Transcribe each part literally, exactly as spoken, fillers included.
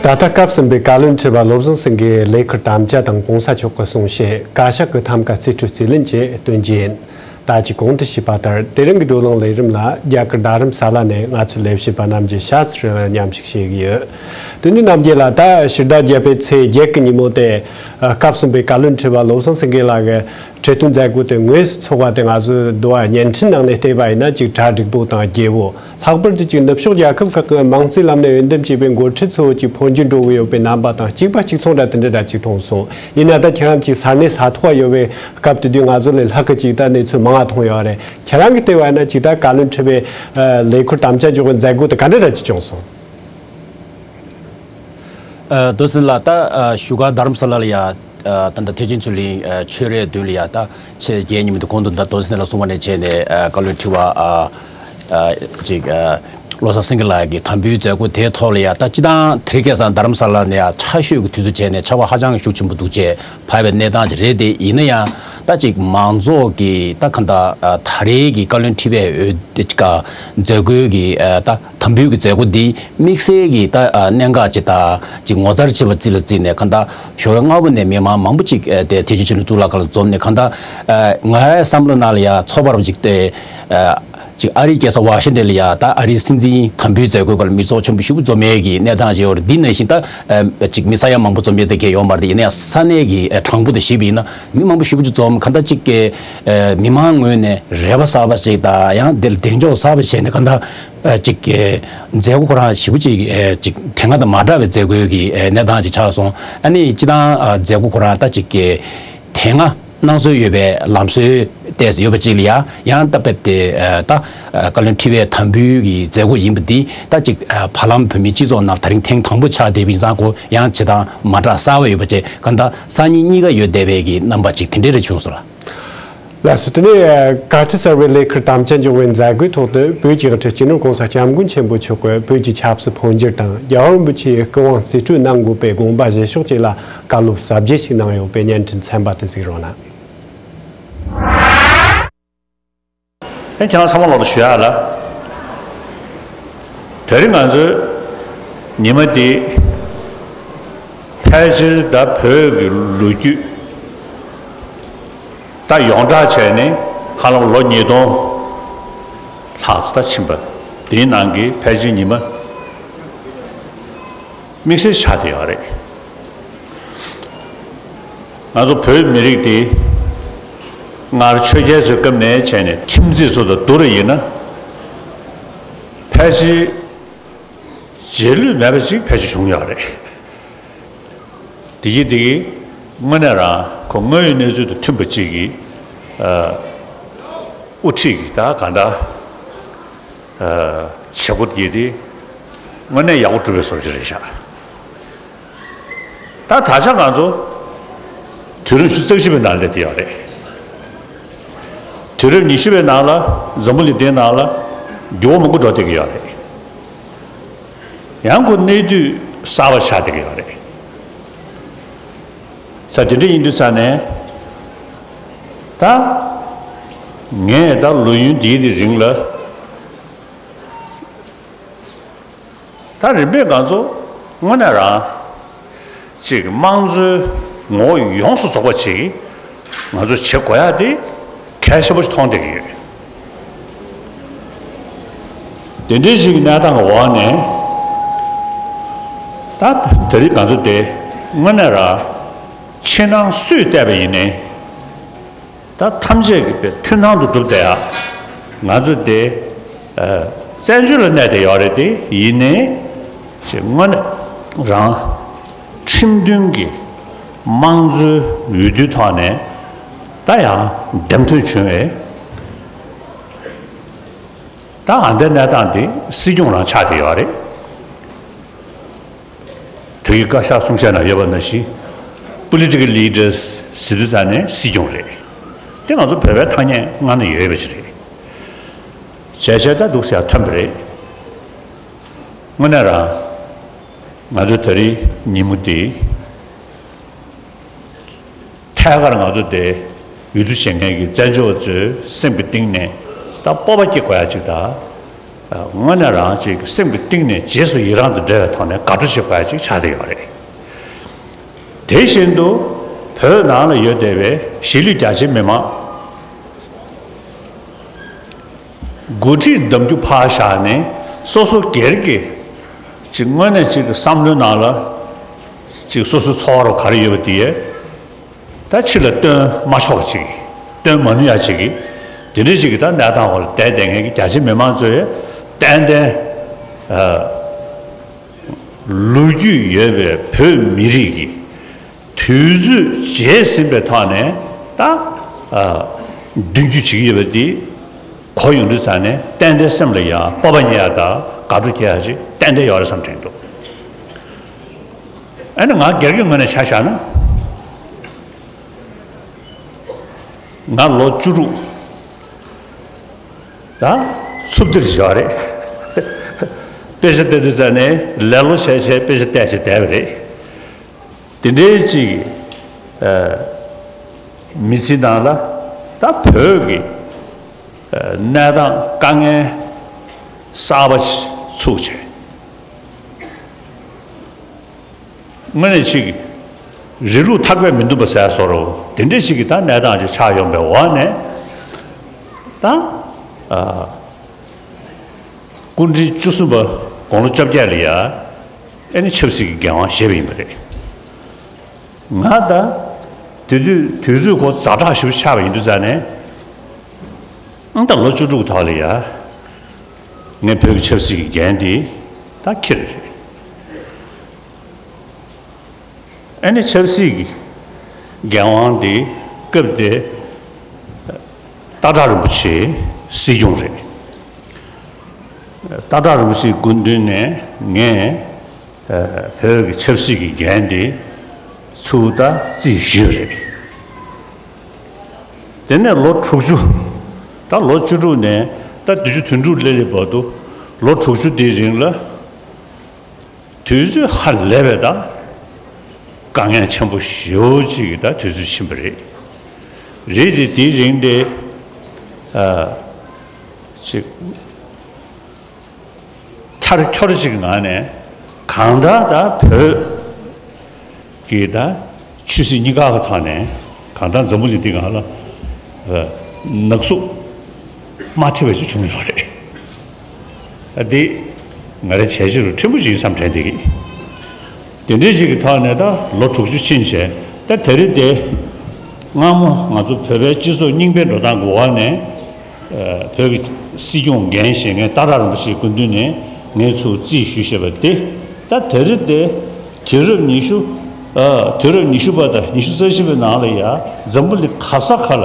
ད་ལྟ་སྐབས་གསུམ་པའི་བཀའ་བློན་ཁྲི་པ་བློ་བཟང་སེང་གེའི་ལས་ཁུར་དམ་བཅའ་དང་གོང་ས་མཆོག་གི་གསུང་བཤད། བཀའ་ཤག་གི་ཐམ་ཀ་རྩིས་སྤྲོད་རྩིས་ལེན་བཅས་སྟོན་རྒྱུ་ཡིན། ད་ཅིག་གོང་དུ་ཞུས་པ་ལྟར་དེ་རིང་གི་བགྲོ་གླེང་ལས་རིམ་ལ་རྒྱ་གར་རྡ་རམ་ས་ལ་ནས་ང་ཚོའི་ལས་བྱེད་པ་རྣམས་ཀྱིས་ཞབས་སུ་རིང་ལ་མཉམ་ཞུགས་བྱེད་ཀྱི་ཡོད། དེ་ནས་རྣམ་རྒྱལ་ལགས། ད་ཕྱི་ཟླ་བརྒྱད་པའི་ཚེས་བརྒྱད་ཀྱི་ཉིན་མོ་དེ་སྐབས་གསུམ་པའི་བཀའ་བློན་ཁྲི་པ་བློ་བཟང་སེང་གེ་ལགས་ཀྱི་ཁྲི་སྟོན་མཛད་སྒོ་དེ་དངོས་སུ་ཚོགས་པ་དེ་ང་ཚོས་འདུ་བ་བརྙན་འཕྲིན་ནང་ནས་བལྟས་པ་ཡིན་ན་ཅིག་གྲ་འགྲིག་པོ་དང་རྒྱས་པོ། ལྷག་པར་དུ་ཅིག་ནུབ་ཕྱོགས་རྒྱལ་ཁབ་ཁག་གི་མིང་རྩིས་ལམ་ནས་འོས་འདེམས་བྱས་པའི་འགོ་ཁྲིད་ཚོ་བོ་ཅིག་འཕོ་འགྱུར་འགྲོ་གི་ཡོད་པའི་རྣམ་པ་དང་གཅིག་པ་གཅིག་མཚུངས་འདྲ་དེ་འདྲ་འདྲ་ཅིག་མཐོང་སོང་། ཡིན་ན་ད་ཁྱེད་རང་ཅིག་ས་གནས་ས་ཐོག་ཡོད་པའི་སྐབས་དེ་དུས་ང་ཚོ་ལས་ལྷག་གི་ཅིག་ད་གནས་ཚུལ་མང་བ་མཐོང་ཡོད་རེད། ཁྱེད་རང་གིས་བལྟས་པ་ཡིན་ན་ཅིག་ད་བཀའ་བློན་ཁྲི་པའི་ལས་ཁུར་དམ་བཅའ་འཇོག་གི་མཛད་སྒོ་དེ་ག་འདྲ་འདྲ་ཅིག་བྱུང་སོང་། ཨ། རྡོ་སེང་ལགས། ད་ཨ་བཞུགས་སྒར་རྡ་རམ་ས་ལ་ལ་ཡ། ཨ། ད་ལྟ་ཐེག་ཆེན་ཆོས་གླིང་ཨ་ཆོས་རའི་མདུན་ལ་ཡ། ད་ཕྱི་རྒྱལ་ཉིན་མོ་དེ་གོང་དུ་ད་རྡོ་སེང་ལགས་གསུངས་པ་ནས་བྱས་ནས། ཨ། བཀའ་བློན་ཁྲི་པ་ཨ་ཨ་ཅིག་ཨ་བློ་བཟང་སེང་གེ་ལགས་ཀྱི་དམ་འབུལ་མཛད་སྒོ་དེའི་ཐོག་ལ་ཡ། ད་སྤྱི་བཏང་དེ་རིང་ཁ་སང་རྡ་རམ་ས་ལ་ནས་ཡ་ཆར་ཞོད་ཀྱི་དུས་ཚོད་བྱས་ནས་ཆར་པ་ཧ་ཅང་གི་ཤུགས་ཆེན་པོ་འདུག་བྱས་ཕབ་པའི་གནས་སྟངས་ཅིག་རེད། དེ་ཡིན་ན་ཡང་ད་ཅིག་མང་ཚོགས་ཀྱི་ད་ག་འདྲ། ཨ། ད་རེས་ཀྱི་བཀའ་བློན་ཁྲི་པའི་འོས་ཀ་མཛད་སྒོའི་གི་ཨ་ད་དམ་འབུལ་གྱི་མཛད་སྒོ་འདི་དམིགས་བསལ་གྱི་ད་ཨ་གནད་འགག་ཅིག་དང་ཅིག་ངོ་མཚར་ཆེ་བ་ཅིག་ལ་བརྩིས་ནས། གང་ལྟར་ཞོགས་པ་སྔ་པོ་ནས་མི་མང་མང་པོ་ཅིག་ཨ་དེ་ཐེག་ཆེན་ཆོས་གླིང་གཙུག་ལག་ཁང་ལ་འཛོམས་ནས། གང་ལྟར་ཨ་ངའི་བསམ་བློ་ནང་ལ་ཡ་ཚོགས་པ་རུ་ཅིག་དེ་ཨ་ཅིག་ཨ་རིའི་རྒྱལ་ས་ཝ་ཤིང་ཊོན་ལ་ཡ་ད་ཨ་རིའི་སྲིད་འཛིན་དམ་འབུལ་མཛད་སྒོའི་སྐོར་ལ་མི་ཚོགས་ཆེན་པོ་ཞེ་པོ་འཛོམས་ཡས་ཀྱི་གནས་སྟངས་ཅིག་ཡོད་རེད། འདི་ནང་བཞིན་ད་ཨ་ཅིག་མི་ས་ཡ་མང་པོ་འཛོམས་ཡས་དེ་གས་ཡོད་མ་རེད། ཡིན་ན་ཡང་ས་གནས་ཀྱི་ཨ་གྲངས་འབོར་དེ་ཞིབ་ཡིན་ན་མི་མང་པོ་ཞེ་པོ་ཅིག་འཛོམས། གང་ལྟར་ཅིག་གི་ཨ་མི་མང་ངོས་ནས་རེ་བ་གསར་པ་ཅིག་དང་། ཡང་དེ་ལ་གདེང་འཇོག་གསར་པ་བྱས་ནས། གང་ལྟར་ཨ་ཅིག་གི་མཛད་སྒོ་ཁོ་རང་ཞེ་པོ་ཅིག་ཨ་ཅིག་དེ་སྔ་དང་མ་འདྲ་བའི་མཛད་སྒོའི་གི་ཨ་གནས་སྟངས་ཅིག་ཆགས་སོང་། ཨ་ནི་སྤྱི་བཏང་ཨ་མཛད་སྒོ་ཁོ་རང་ད་ཅིག་གི་དེ་སྔ་གནང་སྲོལ་ཡོད་པའི་ལམ་སྲོལ་ཏོག་ཙམ་ཡོད་པ་ཅིག་ལ་ཡ། ཡང་ད་དཔེ་དེ་ཨ་ད་ཨ་བཀའ་བློན་ཁྲི་པའི་དམ་འབུལ་གྱི་མཛད་སྒོ་ཡིན་པ་འདི་ད་ཅིག་ཨ་བར་ལམ་བོད་མིའི་སྤྱི་ཚོགས་ནང་ད་རིང་ཐེངས་དང་པོ་ཆགས་བསྡད་པ་ཡིན་ཙང་། ཁོ་ཡང་བྱེད་སྟངས་མ་འདྲ་གསར་པ་ཡོད་པ་བྱས། གང་ལྟར་སང་ཉིན་གཉིས་ཀ་ཡོད་བསྡད་པའི་གི་རྣམ་པ་ཅིག་དེ་འདྲ་རེ་བྱུང་སོང་ལགས། ལགས་སོ། དེ་ནས་བཀའ་ཁྲི་གསར་པའི་ལས་ཁུར་དམ་བཅའ་འཇོག་པའི་མཛད་སྒོའི་ཐོག་ཏུ་བོད་ཀྱི་དབུ་ཁྲིད་སྤྱི་ནོར་༸གོང་ས་༸སྐྱབས་མགོན་ཆེན་པོ་མཆོག་གིས་བོད་ཀྱི་ཆབ་སྲིད་འཕོ་འགྱུར་དང་རྒྱལ་བ་རིན་པོ་ཆེའི་སྐུ་དབང་རྩིས་སྤྲོད་གནང་དགོས་པའི་དགོངས་པ་བཞེས་ཕྱོགས་བཅས་ལ་བཀའ་སློབ་ཟབ་རྒྱས་ཤིག་གནང་ཡོད་པའི་བརྙན་འཕྲིན་ཚན་པ་དེ་གཟིགས་རོགས་གནང་། ཨེ། ཁྱེད་རང་ཚང་མ་ལོག་ཏུ་ཞུ་ཡག་ལ། དེ་རིང་ང་ཚོའི་ཉི་མ་འདི་ཕལ་ཆེར་ད་བོད་ཀྱི་ལོ་རྒྱུས་ད་ཡོངས་གྲགས་བྱས་ནས་ཧ་ལམ་ལོ་ཉིས་སྟོང་ལྷག་ཙམ་ད་ཕྱིན་པ། དེའི་ནང་གི་ཕལ་ཆེར་ཉི་མ་དམིགས་བསལ་ཆགས་བསྡད་ཡོད་རེད། ང་ཚོ་བོད་མི་རིགས་འདི་སྔར་ཆོས་རྒྱལ་ཚོའི་སྐབས་ནས་བྱས་ནས་ཁྱིམ་མཚེས་ཚོ་དང་བསྡུར་བ་ཡིན་ན། ཕལ་ཆེར་རྗེས་ལུས་མེད་པ་ཅིག་ཕལ་ཆེར་བྱུང་ཡོད་རེད། དེ་གིས་དེ་གིས་དངོས་གནས་རང་ཁོ་དངོས་ཡོད་གནས་ཚུལ་དང་མཐུན་པ་ཅིག་གིས། ཨ། དབུ་ཁྲིད་ཀྱི་ད་གང་ལྟར་ཨ་བྱེད་སྒོ་དེ་དེ་དངོས་གནས་ཡག་པོ་བསྒྲུབས་པའི་བཟོ་ཅིག་རེད་ཤག། ད་ད་ཆ་ང་ཚོ་དུས་རབས་ཉི་ཤུ་རྩ་བཞི་པའི་ནང་སླེབས་བསྡད་ཡོད་རེད། དུས་རབས་ཉི་ཤུ་པའི་ནང་ལ་འཛམ་བུ་གླིང་འདིའི་ནང་ལ་འགྱུར་བ་མང་པོ་འགྲོ་བསྡད་ཀྱི་ཡོད་རེད། ཡང་ཁོ་གནས་དུས་གསར་པ་ཆགས་བསྡད་ཀྱི་ཡོད་རེད། ས་དེ་འདྲ་ཡིན་དུས་ཙང་ནས། ད་ངས་ད་ལོ་ཡུན་འདིའི་རིང་ལ། ད་རིམ་པས་ང་ཚོ་དངོས་གནས་རང་ཅིག་དམངས་གཙོའི་ངོ་བོ་ཡོངས་སུ་རྫོགས་པ་ཅིག་ང་ཚོ་བྱེད་དགོས་ཡག་དེ་གལ་ཆེན་པོ་ཞིག་མཐོང་བསྡད་ཀྱི་ཡོད། དེ་འདྲའི་ཞིག་གི་གནས་སྟངས་ཀྱི་འོག་ནས། ད་དེ་རིང་ང་ཚོ་དེ་དངོས་གནས་རང་ཕྱི་ནང་སུས་བལྟས་པ་ཡིན་ནའི། ད་ཐམས་ཅད་ཀྱིས་དཔེ་མཐུན་སྣང་དུ་གྲུབ་བསྡད་ཡག་ང་ཚོ་དེ་ཨ་བཙན་བྱོལ་ལ་གནས་བསྡད་ཡོད་རེད་དེ། ཡིན་ནའི་ཞེས་དངོས་གནས་རང་ཁྲིམས་མཐུན་གྱི་དམངས་གཙོའི་འོས་བསྡུའི་ཐོག་ནས་ད་ཡང་འདེམས་ཐོན་བྱུང་བས། ད་ཨ་འདའི་གནས་སྟངས་དེ་སྲིད་སྐྱོང་རང་ཆགས་བསྡད་ཡོད་རེད། བོད་ཀྱི་བཀའ་ཤག་གསུང་བཤད་ནང་ཡོད་པ་ནང་བཞིན། Political Leaders ཟེར་དུས་ཙང་ནས་སྲིད་སྐྱོང་རེད། དེ་ང་ཚོ་བོད་པའི་ཐ་སྙད་སྔ་ན་ཡོད་པ་ཞིག་རེད། བྱས་བྱས་ད་འདུག་ཟེར་ཡ་ཐོན་པ་རེད། དངོས་གནས་རང་ང་ཚོ་དེ་རིང་ཉིན་མོ་འདི། ཐད་ཀར་ང་ཚོ་དེ་འོས་བསྡུ་བྱེད་མཁན་གྱི་བཙན་བྱོལ་བ་ཚོའི་སེམས་ཀྱི་གཏིང་ནས་ད་སྤོབས་པ་སྐྱེ་དགོས་ཡ་ཅིག་དང་། དངོས་གནས་རང་ཅིག་སེམས་ཀྱི་གཏིང་ནས་རྗེས་སུ་ཡི་རང་དང་འབྲེལ་བའི་ཐོག་ནས་དགའ་སྤྲོ་བྱེད་དགོས་ཡ་ཅིག་ཆགས་བསྡད་ཡོད་རེད། དེ་བཞིན་དུ་བོད་ནང་ལ་ཡོད་བསྡད་པའི་གཞིས་ལུས་རྒྱ་ཆེའི་མི་མང་འགོ་ཁྲིད་གདམ་རྒྱུ་ཕར་བཞག་ནས་སོ་སོ་སྒེར་གྱི་ཅིག་དངོས་གནས་ཅིག་གི་བསམ་བློའི་ནང་ལ་ཅིག་སོ་སོའི་ཚོར་བ་ག་རེ་ཡོད་པ་དེ་ད་ཕྱི་ལ་སྟོན་མ་ཆོག་པ་ཅིག་སྟོན་མ་ནུས་ཡ་ཅིག་གི་དེ་འདྲ་ཅིག་གི་ད་གནས་སྟངས་འོག་ལ་བསྡད་བསྡད་མཁན་གྱི་རྒྱ་ཆེ་མི་མང་ཚོས་ཏན་ཏན་ལོ་རྒྱུས་ཡོད་པའི་བོད་མི་རིགས་ཀྱི་དུས་ཚོད་བརྗེད་ཟིན་པའི་ཐོག་ནས་ད་མདུན་སྐྱོད་བྱེད་ཀྱི་ཡོད་པ་དེ་གོ་ཡོང་དུས་ཙང་ནས་ཏན་ཏན་སེམས་ལ་ཡང་སྤོབས་པ་རྙེད་ཡ་དང་དགའ་སྤྲོ་སྐྱེ་ཡ་ཅིག་ཏན་ཏན་ཡོད་རེད་བསམ་དྲན་འདུག་ཨ་ནི་ང་སྒེར་གྱི་ངོས་ནས་ཆ་བཞག་ན། ང་ལོ་བཅུ་དྲུག་ད་ཚུབ་སྟེ་བཞག་རེད། དཔེ་ཆ་བལྟ་དུས་ཙང་ནས་ལེ་ལོ་བྱས་བྱས་དཔེ་ཆ་བལྟས་བྱས་བསྡད་པ་རེད། དེ་འདྲའི་ཅིག་མི་ཚེའི་ནང་ལ་ད་བོད་ཀྱི་གནས་སྟངས་དཀའ་ངལ་གསར་པ་ཞིག་ཚུགས་བྱས། དངོས་གནས་ཅིག་རི་ལུགས་ཐག་པས་མི་འདུམ་པ་ཟེར་བཟོ་འདྲ་དེ་འདྲ་ཞིག་གི་ད་གནས་སྟངས་ཅིག་ཆགས་ཡོང་པའི་འོག་ནས་ད་ཨ་སྐུ་ཕྲེང་བཅུ་གསུམ་པ་དགུང་ལོ་བཅོ་བརྒྱད་ལ་ཡ་ཨེ་ནི་ཆབ་སྲིད་ཀྱི་འགན་དབང་བཞེས་པ་ཡིན་པ་རེད། ང་ད་དེ་དུས་དུས་ཚོད་ཁོ་ཛ་དྲག་ཞིག་ཆགས་པ་ཡིན་དུས་ཙང་ནས་ཨང་ད་ལོ་བཅུ་དྲུག་ཐོག་ལ་ཡ་ངས་བོད་ཀྱི་ཆབ་སྲིད་ཀྱི་འགན་དེ་ད་འཁྱེར་རེད། ཨ་ནི་ཆབ་སྲིད་ཀྱི་འགན་དབང་དེ་སྐབས་དེ་སྟག་བྲག་རིན་པོ་ཆེ་སྲིད་སྐྱོང་རེད། སྟག་བྲག་རིན་པོ་ཆེའི་སྐུ་མདུན་ནས་ངས་བོད་ཀྱི་ཆབ་སྲིད་ཀྱི་འགན་དེ་ཚུར་ད་རྩིས་ཞུས་རེད། དེ་ནས་ལོ་དྲུག་ཅུ། ད་ལོ་བཅུ་དྲུག་ནས་ད་བདུན་ཅུ་དོན་དྲུག་སླེབས་སླེབས་བར་དུ་ལོ་དྲུག་ཅུ་དེའི་རིང་ལ། དུས་ཚོད་ཧ་ལས་པའི་ད་དཀའ་ངལ་ཆེན་པོ་ཞེ་པོ་ཅིག་གི་ད་དུས་ཚོད་ཕྱིན་པ་རེད། རེད་དེ་དེའི་རིང་དེ་ཨ་ཅིག་འཁྱར་འཁྱོར་ཅིག་ངང་ནས་གང་ལྟར་ད་བོད་ཀྱི་ད་ཆོས་སྲིད་གཉིས་ཀ་གི་ཐོག་ནས་གང་ལྟར་འཛམ་བུ་གླིང་འདི་སྒང་ལ་ནག་བསུབ་མ་ཐེབས་པ་ཞིག་བྱུང་ཡོད་རེད། ཨ་འདི་ང་རའི་བྱས་རྗེས་རུ་ཕྲན་བུ་ཞིག་ཡིན་བསམ་དྲན་བསྡད་ཀྱི། དེ་འདྲའི་ཞིག་གི་ཐོག་ནས་ད་ལོ་དྲུག་ཅུ་ཕྱིན་བྱས་ད་དེ་རིང་དེ་སྔ་མོ་ང་ཚོ་བོད་པའི་སྤྱི་ཚོགས་རྙིང་པའི་འགྲོ་སྟངས་ཀྱི་འོག་ནས་བོད་ཀྱི་སྲིད་སྐྱོང་འགན་བཞེས་མཁན་སྟག་བྲག་རིན་པོ་ཆེའི་སྐུ་མདུན་ནས་ངས་ཚུར་རྩིས་ཞུས་བཞག་པ་དེ་ད་དེ་རིང་དེ་དུས་རབས་ཉི་ཤུ་དུས་རབས་ཉི་ཤུ་པ་དང་ཉི་ཤུ་རྩ་བཞི་པའི་ནང་ལ་ཡ་འཛམ་བུ་གླིང་ག་ས་ག་ལ།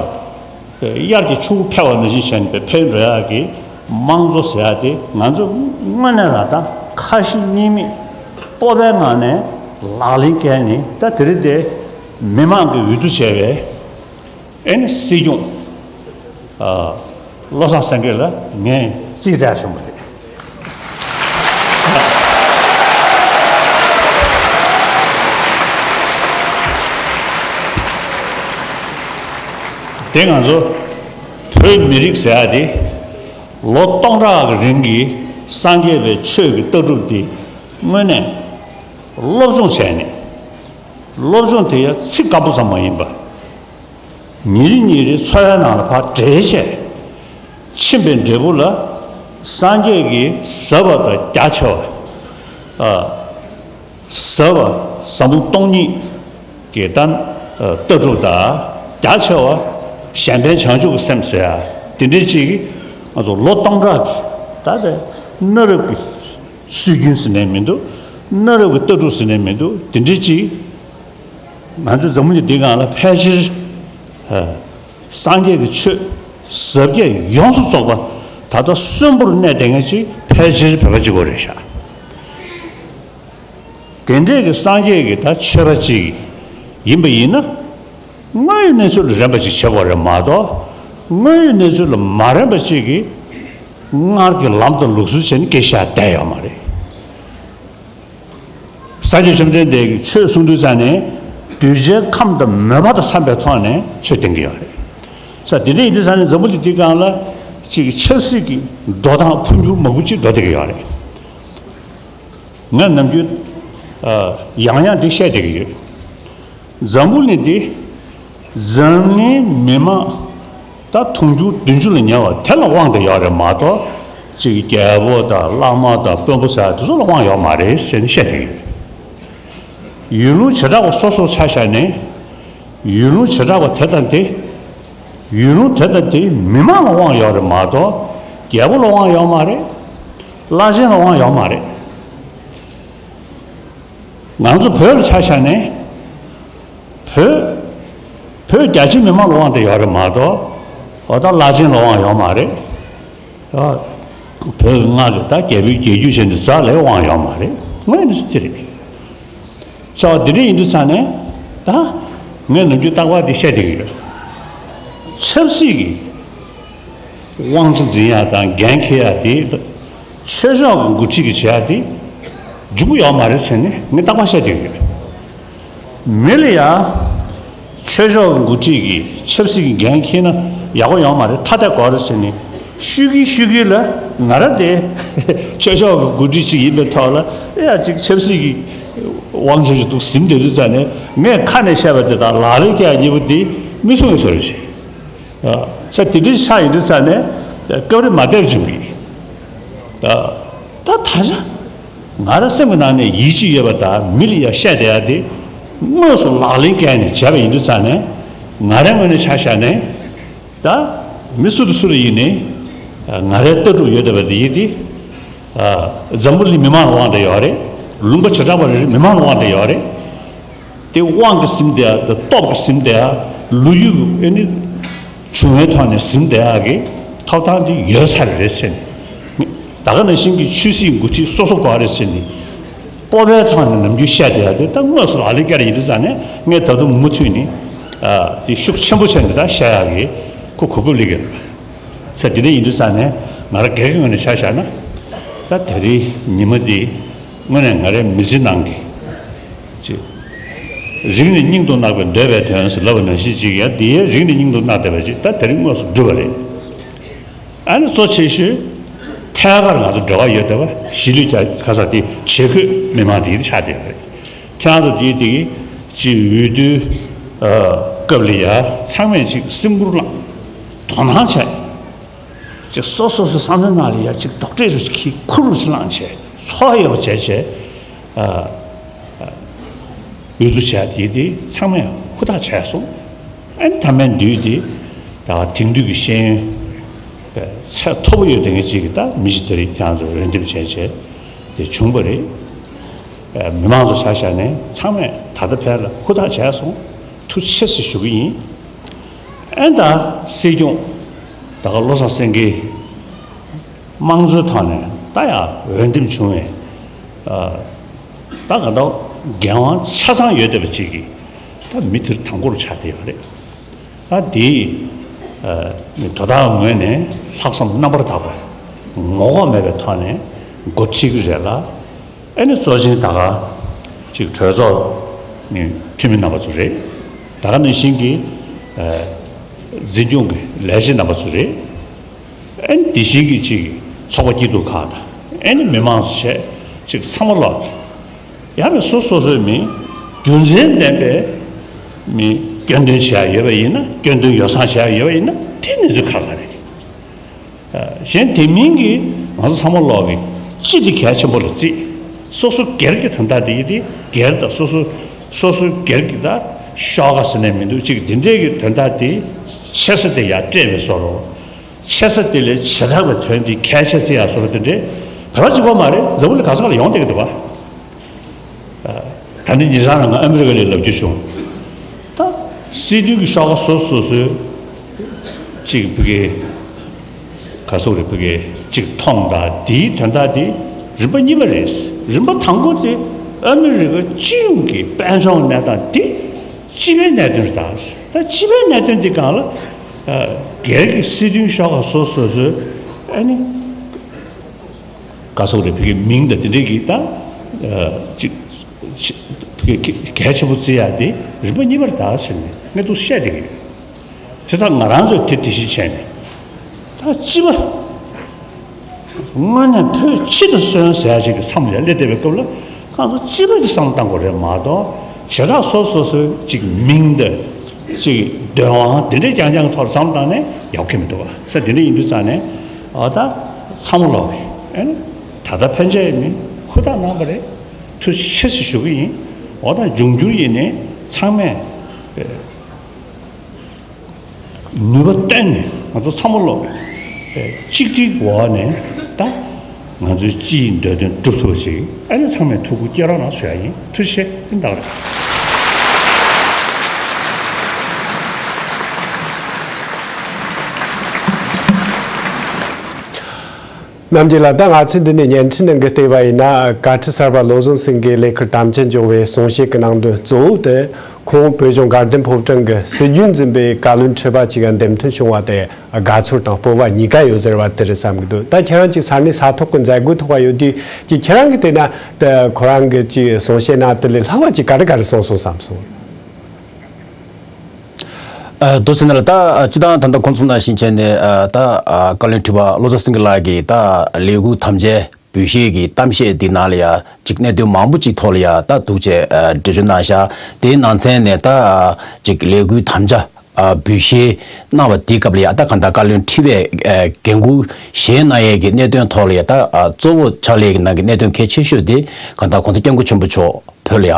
དབྱར་གྱི་ཆུ་བོ་འཕེལ་བ་ནང་བཞིན་བྱས་ནས་འཕེལ་འགྲོ་ཡག་གི་དམངས་གཙོ་ཟེར་ཡག་དེ་ང་ཚོ་དངོས་གནས་རང་ད་ཁ་ཞེ་གཉིས་མེད་སྤོབས་པའི་ངང་ནས་ལག་ལེན་བཀལ་ནས་ད་དེ་རིང་དེ་མི་མང་གི་འོས་བསྡུ་བྱས་པའི་ཨེ་ནི་སྲིད་སྐྱོང་བློ་བཟང་སེང་གེ་ལ་ངས་རྩིས་སྤྲད་བྱུང་བ་རེད། དེ་ང་ཚོ་བོད་མི་རིགས་ཟེར་ཡག་དེ་ལོ་སྟོང་ཕྲག་གི་རིང་གི་སངས་རྒྱས་པའི་ཆོས་ཀྱི་ལྟ་གྲུབ་དེ་དངོས་གནས་སློབ་སྦྱོང་བྱས་ནས་སློབ་སྦྱོང་དེ་ཡང་ཚིག་སྐམ་པོ་ཙམ་མ་ཡིན་པ། ཉིན་རེ་ཉིན་རེ་འཚོ་བའི་ནང་ལ་ཕར་འདྲེས་བྱས། ཕྱིན་པའི་འབྲས་བུ་ལ་སངས་རྒྱས་ཀྱི་ཟབ་པ་དང་རྒྱ་ཆེ་བ། ཨ། ཟབ་པ་ཟབ་མོ་སྟོང་ཉིད་ཀྱི་ད་ལྟ་གྲུབ་དང་རྒྱ་ཆེ་བ་གཞན་ཕན་བྱང་ཆུབ་ཀྱི་སེམས་ཟེར་ཡ་དེ་འདྲའི་ཅིག་ང་ཚོ་ལོ་སྟོང་ཕྲག་གི་ད་ལྟ་གནའ་རབས་ཀྱི་སྲོལ་རྒྱུན་ཟེར་ནས་མི་འདུག་གནའ་རབས་ཀྱི་ལྟ་གྲུབ་ཟེར་ནས་མི་འདུག་དེ་འདྲའི་ཅིག་ང་ཚོ་འཛམ་བུ་གླིང་འདིའི་སྒང་ལ་ཕལ་ཆེར་ཨ་སངས་རྒྱས་ཀྱི་ཆོས་ཟབ་རྒྱས་ཡོངས་སུ་རྫོགས་པ་ད་ལྟ་གསོན་པོར་གནས་བསྡད་མཁན་ཅིག་ཕལ་ཆེར་བོད་པ་གཅིག་པོ་རེད་ཤག་དེ་འདྲས་ཀྱི་སངས་རྒྱས་ཀྱི་ད་ཆོས་པ་ཅིག་ཡིན་པ་ཡིན་ན། དངོས་ཡོད་གནས་ཚུལ་ལ་རན་པ་ཅིག་བྱེད་དགོས་རེད་མ་གཏོགས། དངོས་ཡོད་གནས་ཚུལ་ལ་མ་རན་པ་ཅིག་གིས་སྔར་གྱི་ལམ་དང་ལུགས་སྲོལ་བྱས་ནས་སྐད་ཆ་བཤད་བསྡད་ཡོད་མ་རེད། སངས་རྒྱས་བཅོམ་ལྡན་འདས་ཀྱིས་ཆོས་གསུང་དུས་ཙང་ནས་གདུལ་བྱའི་ཁམས་དང་མོས་པ་དང་འཚམས་པའི་ཐོག་ནས་ཆོས་བསྟན་གྱི་ཡོད་རེད། ས་དེ་འདྲ་ཡིན་དུས་ཙང་ནས་འཛམ་བུ་གླིང་འདིའི་སྒང་ལ་ གཅིག་གི་ཆབ་སྲིད་ཀྱི་འགྲོ་སྟངས་འཕོ་འགྱུར་མང་པོ་ཅིག་འགྲོ་བསྡད་ཀྱི་ཡོད་རེད། ང་ནམ་རྒྱུན་ཨ་ཡང་ཡང་འདི་བཤད་བསྡད་ཀྱི་ཡོད། འཛམ་བུ་གླིང་འདི་འཛམ་གླིང་མི་མང་ད་དུང་ཕྱུར་བདུན་ཅུ་ལ་ཉེ་བ་དེ་ལ་དབང་བསྡད་ཡོད་རེད་མ་གཏོགས། གཅིག་རྒྱལ་པོ་དང་བླ་མ་དང་དཔོན་པོ་ཟེར་དེ་ཚོ་ལ་དབང་ཡོད་མ་རེད་ཟེར་ནས་བཤད་བསྡད་ཀྱི་ཡོད། ཡུལ་ལུང་བྱེ་བྲག་པ་སོ་སོར་ཆ་བཞག་ནས། ཡུལ་ལུང་བྱེ་བྲག་པ་དེ་དང་དེ། ཡུལ་ལུང་དེ་དང་དེའི་མི་མང་ལ་དབང་ཡོད་རེད་མ་གཏོགས། རྒྱལ་པོ་ལ་དབང་ཡོད་མ་རེད། བླ་ཆེན་ལ་དབང་ཡོད་མ་རེད། ང་ཚོ་བོད་ལ་ཆ་བཞག་ནས། བོད། བོད་རྒྱ་ཆེ་མི་མང་ལ་དབང་དེ་ཡོད་རེད་མ་གཏོགས། འོ་ད་བླ་ཆེན་ལ་དབང་ཡོད་མ་རེད། ཨ། བོད་ཀྱི་མངའ་གི་ད་རྒྱལ་པོའི་རྒྱལ་རྒྱུད་བྱས་ནས་ཛ་ལའི་དབང་ཡོད་མ་རེད། དངོས་ནས་སུ་དེ་རེད། བྱ་བ་འདི་འདྲ་ཡིན་དུས་ཙང་ནས་ད་ངས་ནམ་རྒྱུན་རྟག་པར་འདི་བཤད་བསྡད་ཀྱི་ཡོད། ཆབ་སྲིད་ཀྱི་དབང་ཆ་འཛིན་ཡག་དང་འགན་འཁྱེར་ཡག་དེ་ཆོས་ཕྱོགས་ཀྱི་འགོ་ཁྲིད་ཀྱིས་བྱེད་ཡག་དེ་འཇུག་གི་ཡོད་མ་རེད་ཟེར་ནས་ངས་རྟག་པར་བཤད་བསྡད་ཀྱི་ཡོད། མི་ལ་ཡ། ཆོས་ཕྱོགས་ཀྱི་འགོ་ཁྲིད་ཀྱིས་ཆབ་སྲིད་ཀྱི་འགན་འཁྱེར་ན་ཡག་པོ་ཡོང་མ་རེད། ཐ་དད་དགོས་རེད་ཟེར་ནས་ཤོད་ཀྱིན་ཤོད་ཀྱིན་ལ་ང་རང་དེ་ཆོས་ཕྱོགས་ཀྱི་འགོ་ཁྲིད་ཅིག་ཡིན་པའི་ཐོག་ལ་ཨེ་ཡ་ཅིག་ཆབ་སྲིད་ཀྱི་དབང་ཆ་ཞིག་འདུག་ཟིན་བསྡད་དུས་ཙང་ནས་ངས་ཁ་ནས་བཤད་པ་དེ་དང་ལག་ལེན་བཀལ་ཡག་གཉིས་པོ་དེ་མི་མཚུངས་པའི་བཟོ་འདྲ་ཞིག་ས་དེ་འདྲའི་ཆ་ཡིན་དུས་ཙང་ནས་སྐབས་རེ་མ་བདེ་བ་བྱུང་གི། ད་ད་ད་ཆ། ང་རང་སེམས་ཀྱི་ནང་ནས་ཡིད་ཆེས་ཡོད་པ་དང་མི་ལ་ཡ་བཤད་བསྡད་ཡ་དེ་དངོས་སུ་ལག་ལེན་བཀལ་ནས་བྱས་པ་ཡིན་དུས་ཙང་ནས་ང་རའི་ངོས་ནས་ཆ་བཞག་ནས་ད་མི་སུ་དང་སུ་ལ་ཡིན་ནའི་ང་རའི་ལྟ་གྲུབ་ཡོད་བསྡད་པ་དེ་ཡིན་ཏེ། འཛམ་བུ་གླིང་མི་མང་ལ་དབང་བསྡད་ཡོད་རེད། ལུང་པ་བྱེ་བྲག་པ་རེ་རེ་མི་མང་ལ་དབང་བསྡད་ཡོད་རེད། དེ་དབང་གིས་ཟིན་བསྡད་ཡ་དང་སྟོབས་ཀྱིས་ཟིན་བསྡད་ཡ་ལོ་རྒྱུས་ཀྱི་ཨེ་ནི་བྱུང་བའི་ཐོག་ནས་ཟིན་བསྡད་ཡ་གི་ཐོབ་ཐང་དེ་ཡོད་ས་རེད་ཟེར་ནས། ད་ག་ནང་བཞིན་གྱི་ཆོས་སྲིད་འགོ་ཁྲིད་སོ་སོ་དགོས་རེད་ཟེར་ནས་སྤོབས་པའི་ཐོག་ནས་ནམ་རྒྱུན་བཤད་བསྡད་ཡ་དེ་ད་དངོས་སུ་ལག་ལེན་བཀལ་ཡིན་དུས་ཙང་ནས་ངས་ད་དུང་མུ་མཐུད་ནས་དེ་ཤུགས་ཆེན་པོ་བྱས་ནས་ད་བཤད་ཡ་གི་ཁོ་གོ་སྐབས་སླེབས་ཀྱི་རེད། ས་དེ་འདྲ་ཡིན་དུས་ཙང་ནས་ང་རང་སྒེར་གྱི་ངོས་ནས་ཆ་བཞག་ན་ད་དེ་རིང་ཉི་མ་འདི་དངོས་གནས་ང་རའི་མི་ཚེ་ནང་གི་ཅིག་རིང་ནས་སྙིང་དུ་བརྣག་པའི་འདོད་པའི་དོན་ཟེར་ལབ་པ་ནང་བཞིན་ཅིག་ཡ་འདི་ཡའི་རིང་ནས་སྙིང་དུ་བརྣག་བསྡད་པ་ཅིག་ད་དེ་རིང་དངོས་སུ་འགྲུབ་པ་རེད། ཨ་ནི་གཙོ་ཆེ་ཤོས་ཐད་ཀར་ང་ཚོ་འབྲེལ་བ་ཡོད་བསྡད་པ་གཞིས་ལུས་རྒྱ་ག་ས་དེ་བྱེས་འཁོད་མི་མང་དེ་ཡིན་ཆགས་བསྡད་པ་རེད། ཁྱེད་རང་ཚོ་དེའི་དེ་གི་ཅིག་འོས་བསྡུའི་སྐབས་ལ་ཡ་ཚང་མས་ཅིག་སེམས་ཁུར་བླངས་དོ་སྣང་བྱས། ཅིག་སོ་སོ་སོའི་བསམ་བློའི་ནང་ལ་ཡ་ཅིག་རྡོག་ཁྲེས་རུ་ཅིག་ཁུར་རུ་ཅིག་བླངས་བྱས་ཚོར་ཡོད་པ་བྱས་བྱས། འོས་བསྡུ་བྱས་དེ་དེ་ཚང་མས་ཧུར་ཐག་བྱས་སོང་། ཨ་ནི་མཐའ་མའི་འདུས་དེ་ད་དེང་དུས་ཀྱི་ཤེས་ཡོན་ཚད་མཐོ་པོ་ཡོད་དེ་ངས་ཅིག་ད་མི་ཞིག་དེ་རིགས་ཁྱེད་རང་ཚོ་འོས་འདེམས་བྱས་བྱས་དེ་བྱུང་བ་རེད། མི་མང་ཚོ་ཆ་བཞག་ནས་ཚང་མས་ད་ལྟ་ཕར་ལ་ཧུར་ཐག་བྱས་སོང་། ཐུགས་རྗེ་ཆེ་ཞུ་གི་ཡིན། ཨེ་ད་སྲིད་སྐྱོང་ད་ག་བློ་བཟང་སེང་གེ་དམངས་གཙོའི་ཐོག་ནས་ད་ཡང་འོས་འདེམས་བྱུང་བའི་ད་ག་ད་འགན་དབང་ཆ་ཚང་ཡོད་བསྡད་པ་ཅིག་གིས་ད་མི་དེར་དང་པོར་ཆགས་བསྡད་ཡོད་རེད། ད་དེ་དོ་བདག་ངོས་ནས་ལྷག་བསམ་རྣམ་པར་དག་པ་ངོ་ལྐོག་མེད་པའི་ཐོག་ནས་འགོ་ཁྲིད་ཀྱི་རེད་ལ། ཨེ་ནི་གཙོ་ཆེན་ད་ག་ཅིག་གྲོས་ཚོགས་ནི་འཐུས་མི་རྣམ་པ་ཚོ་རེད། ད་ག་ནང་བཞིན་གྱི་འཛིན་སྐྱོང་གི་ལས་བྱེད་རྣམ་པ་ཚོ་རེད། ཨེ་ནི་དེ་བཞིན་གྱི་ཅིག་ཚོགས་པ་སྐྱིད་སྡུག་ཁག་དང་ཨེ་ནི་མི་མང་ཚོ་བྱས་ཅིག་ཚང་མ་ལོག་གི་ཡང་མི་སོ་སོ་སོའི་མི་རྒྱུ་མཚན་ལྡན་པའི་མི་སྐྱོན་འདོན་བྱེད་ཡ་ཡོད་པ་ཡིན་ན་སྐྱོན་འདོན་ཡོ་བསྲང་བྱེད་ཡ་ཡོད་པ་ཡིན་ན་དེ་གནས་ཚུལ་ཁག་ཁག་རེད། གཞན་དེ་མིན་གྱི་ང་ཚོ་ཚང་མ་ལོག་གི་སྤྱི་དེ་གལ་ཆེན་པོ་ལ་བརྩིས། སོ་སོ་སྒེར་གྱི་དོན་དག་དེ་ཡིན་ཏེ་སྒེར་དང་སོ་སོ་སོ་སོའི་སྒེར་གྱི་ད་ཤོག་ཁ་ཟེར་ནས་མི་འདུག་ཅིག་འདི་འདྲའི་གི་དོན་དག་དེ་ཆེ་ས་དེ་ཡར་སྤྲད་པའི་བཟོ་འདྲ། ཆེ་ས་དེ་ལས་བྱེ་བྲག་པའི་དོན་དེ་གལ་ཆེ་ཚེ་ཡར་བཟོ་འདྲ་དེ་འདྲའི་བོད་པ་གཅིག་པོ་མ་རེད། འཛམ་བུ་གླིང་ག་ས་ག་ལ་ཡོང་བསྡད་ཀྱི་འདུག་བ། ད་ནི་ཉེ་ཆར་ང་ཨ་མི་རི་ཀ་ལ་ལབ་རྒྱུ་བྱུང་། ད་སྲིད་དོན་གྱི་ཤོག་ཁ་སོ་སོ་སོའི་གཅིག་བུ་གའི་ག་སོག་རེ་བུ་གའི་གཅིག་མཐོང་དང་དེའི་དོན་དག་དེ་རིམ་པ་གཉིས་པ་རེད། རིམ་པ་དང་པོ་དེ་ཨ་མི་རི་ཀ་སྤྱི་ཡོངས་ཀྱི་དཔལ་འབྱོར་གནས་སྟངས་དེ་སྤྱི་པའི་གནད་དོན་རེད། ད་སྤྱི་པའི་གནད་དོན་དེ་སྒང་ལ་སྒེར་གྱི་སྲིད་དོན་ཤོག་ཁ་སོ་སོ་སོའི་ཨ་ནི། ག་སོག་རེ་བུ་གའི་མིང་དང་དེ་འདྲའི་གི་ད་ཅིག་བུ་གའི་གལ་ཆེན་པོ་བརྩི་ཡ་དེ་རིམ་པ་གཉིས་པར་ད་ཟེར་ནས་ངས་འདུག་བཤད་བསྡད་ཀྱི་ཡོད། བྱས་ཙང་ང་རང་ཚོས་དེ་དེ་བཞིན་བྱས་ནས་ད་ སྤྱི་པ། དངོས་གནས་བོད་སྤྱི་དང་སོན་ཟེར་ཡ་ཅིག་གི་མཚམས་ལ་སླེབས་བསྡད་པའི་སྐབས་ལ། ཁོང་ཚོ་སྤྱི་པ་དེ་བསམ་བློ་བཏང་དགོས་རེད་མ་གཏོགས། བྱེ་བྲག་སོ་སོ་སོའི་ཅིག་མིང་དང་། ཅིག་འདོད་དབང་དེ་འདྲའི་རྐྱང་རྐྱང་གི་ཐོག་ལ་བསམ་བློ་བཏང་ནས་ཡག་གི་མི་འདུག་བ། ས་དེ་འདྲ་ཡིན་དུས་ཙང་ནས། འོ་ད་ཚང་མ་ལོག་གི། ཨེ་ནི་ད་ལྟ་ཕན་ཆད་མིན་ཧུར་ཐག་གནང་པ་རེད། ཐུགས་རྗེ་ཆེ་ཞུ་གི་ཡིན། འོ་ད་འབྱུང་འགྱུར་ཡིན་ནའི་ཚང་མས། ནུས་པ་བཏོན་ནས་ང་ཚོ་ཚང་མ་ལོག་གི་གཅིག་སྒྲིལ་འོག་ནས་ད་ང་ཚོའི་སྤྱིའི་འདོད་དོན་སྒྲུབ་ཐུབ་པ་ཞིག་ཨ་ནི་ཚང་མས་ཐུགས་ཁུར་སྐྱེད་རོགས་གནང་ཞུ་ཡ་ཡིན། ཐུགས་རྗེ་ཆེ། ཏིན་ཏག་རེད། རྣམ་རྒྱལ་ལགས། ད་ང་ཚོས་འདི་ནས་བརྙན་འཕྲིན་ནང་གི་བལྟས་པ་ཡིན་ན། བཀའ་ཁྲི་གསར་པ་བློ་བཟང་སེང་གེའི་ལས་ཁུར་དམ་བཅའ་འཇོག་པའི་གསུང་བཤད་ཀྱི་ནང་དོན་གཙོ་བོ་དེ། ཁོང་བོད་ལྗོངས་དགའ་ལྡན་ཕོ་བྲང་གི་སྲིད་བྱུས་འཛིན་པའི་བཀའ་བློན་ཁྲི་པ་གཅིག་ག་འདེམས་ཐོན་བྱུང་བ་དེ་དགའ་ཚོར་དང་སྤོབས་པ་གཉིས་ཀ་ཡོད་ཟེར་བ་དེ་རེད་བསམ་གྱི་འདུག་ད་ཁྱེད་རང་གཅིག་ས་གནས་ས་ཐོག་གི་མཛད་སྒོའི་ཐོག་ལ་ཡོད་དུས་ཀྱི་ཁྱེད་རང་གིས་བལྟས་ན། ད་ཁོ་རང་གིས་ཅིག་གསུང་བཤད་གནང་དེ་ལས་ལྷག་པ་ཅིག་ག་རེ་ག་རེ་གསུངས་སོང་བསམ་སོང་། ཨ། རྡོ་སེ་ན་ལ་ད་སྤྱི་བཏང་ད་ལྟ་ཁོང་ཚོ་ནང་བཞིན་བྱས་ནས། ཨ། ད་ཨ། བཀའ་བློན་ཁྲི་པ་བློ་བཟང་སེང་གེ་ལགས་ཀྱིས་ད་ལས་འཁུར་དམ་བཅའི་འབུལ་བཞེས་ཀྱི་གཏམ་བཤད་འདི་ནང་ལ་ཡ་ཅིག་གནད་དོན་མང་པོ་ཅིག་ཐོག་ལ་ཡ་ད་འདུག་ཅེས། ཨ། འགྲེལ་བརྗོད་གནང་ཤག་དེའི་ནང་ཚན་ནས་ད་ཅིག་ལས་འཁུར་དམ་བཅའ། ཨ། འབུལ་བཞེས་གནང་བ་དེའི་སྐབས་ལ་ཡ་ད་གང་ལྟར་བཀའ་བློན་ཁྲི་པས། ཨ། འགན་འཁུར་བཞེས་གནང་ཡས་ཀྱི་གནད་དོན་ཐོག་ལ་ཡ་ད། ཨ། གཙོ་བོ་ཕྱག་ལས་ཀྱི་ནང་གི་གནད་དོན་གལ་ཆེ་ཤོས་དེ་གང་ལྟར་༸གོང་ས་༸སྐྱབས་མགོན་ཆེན་པོ་མཆོག་བོད་ལ་ཡ་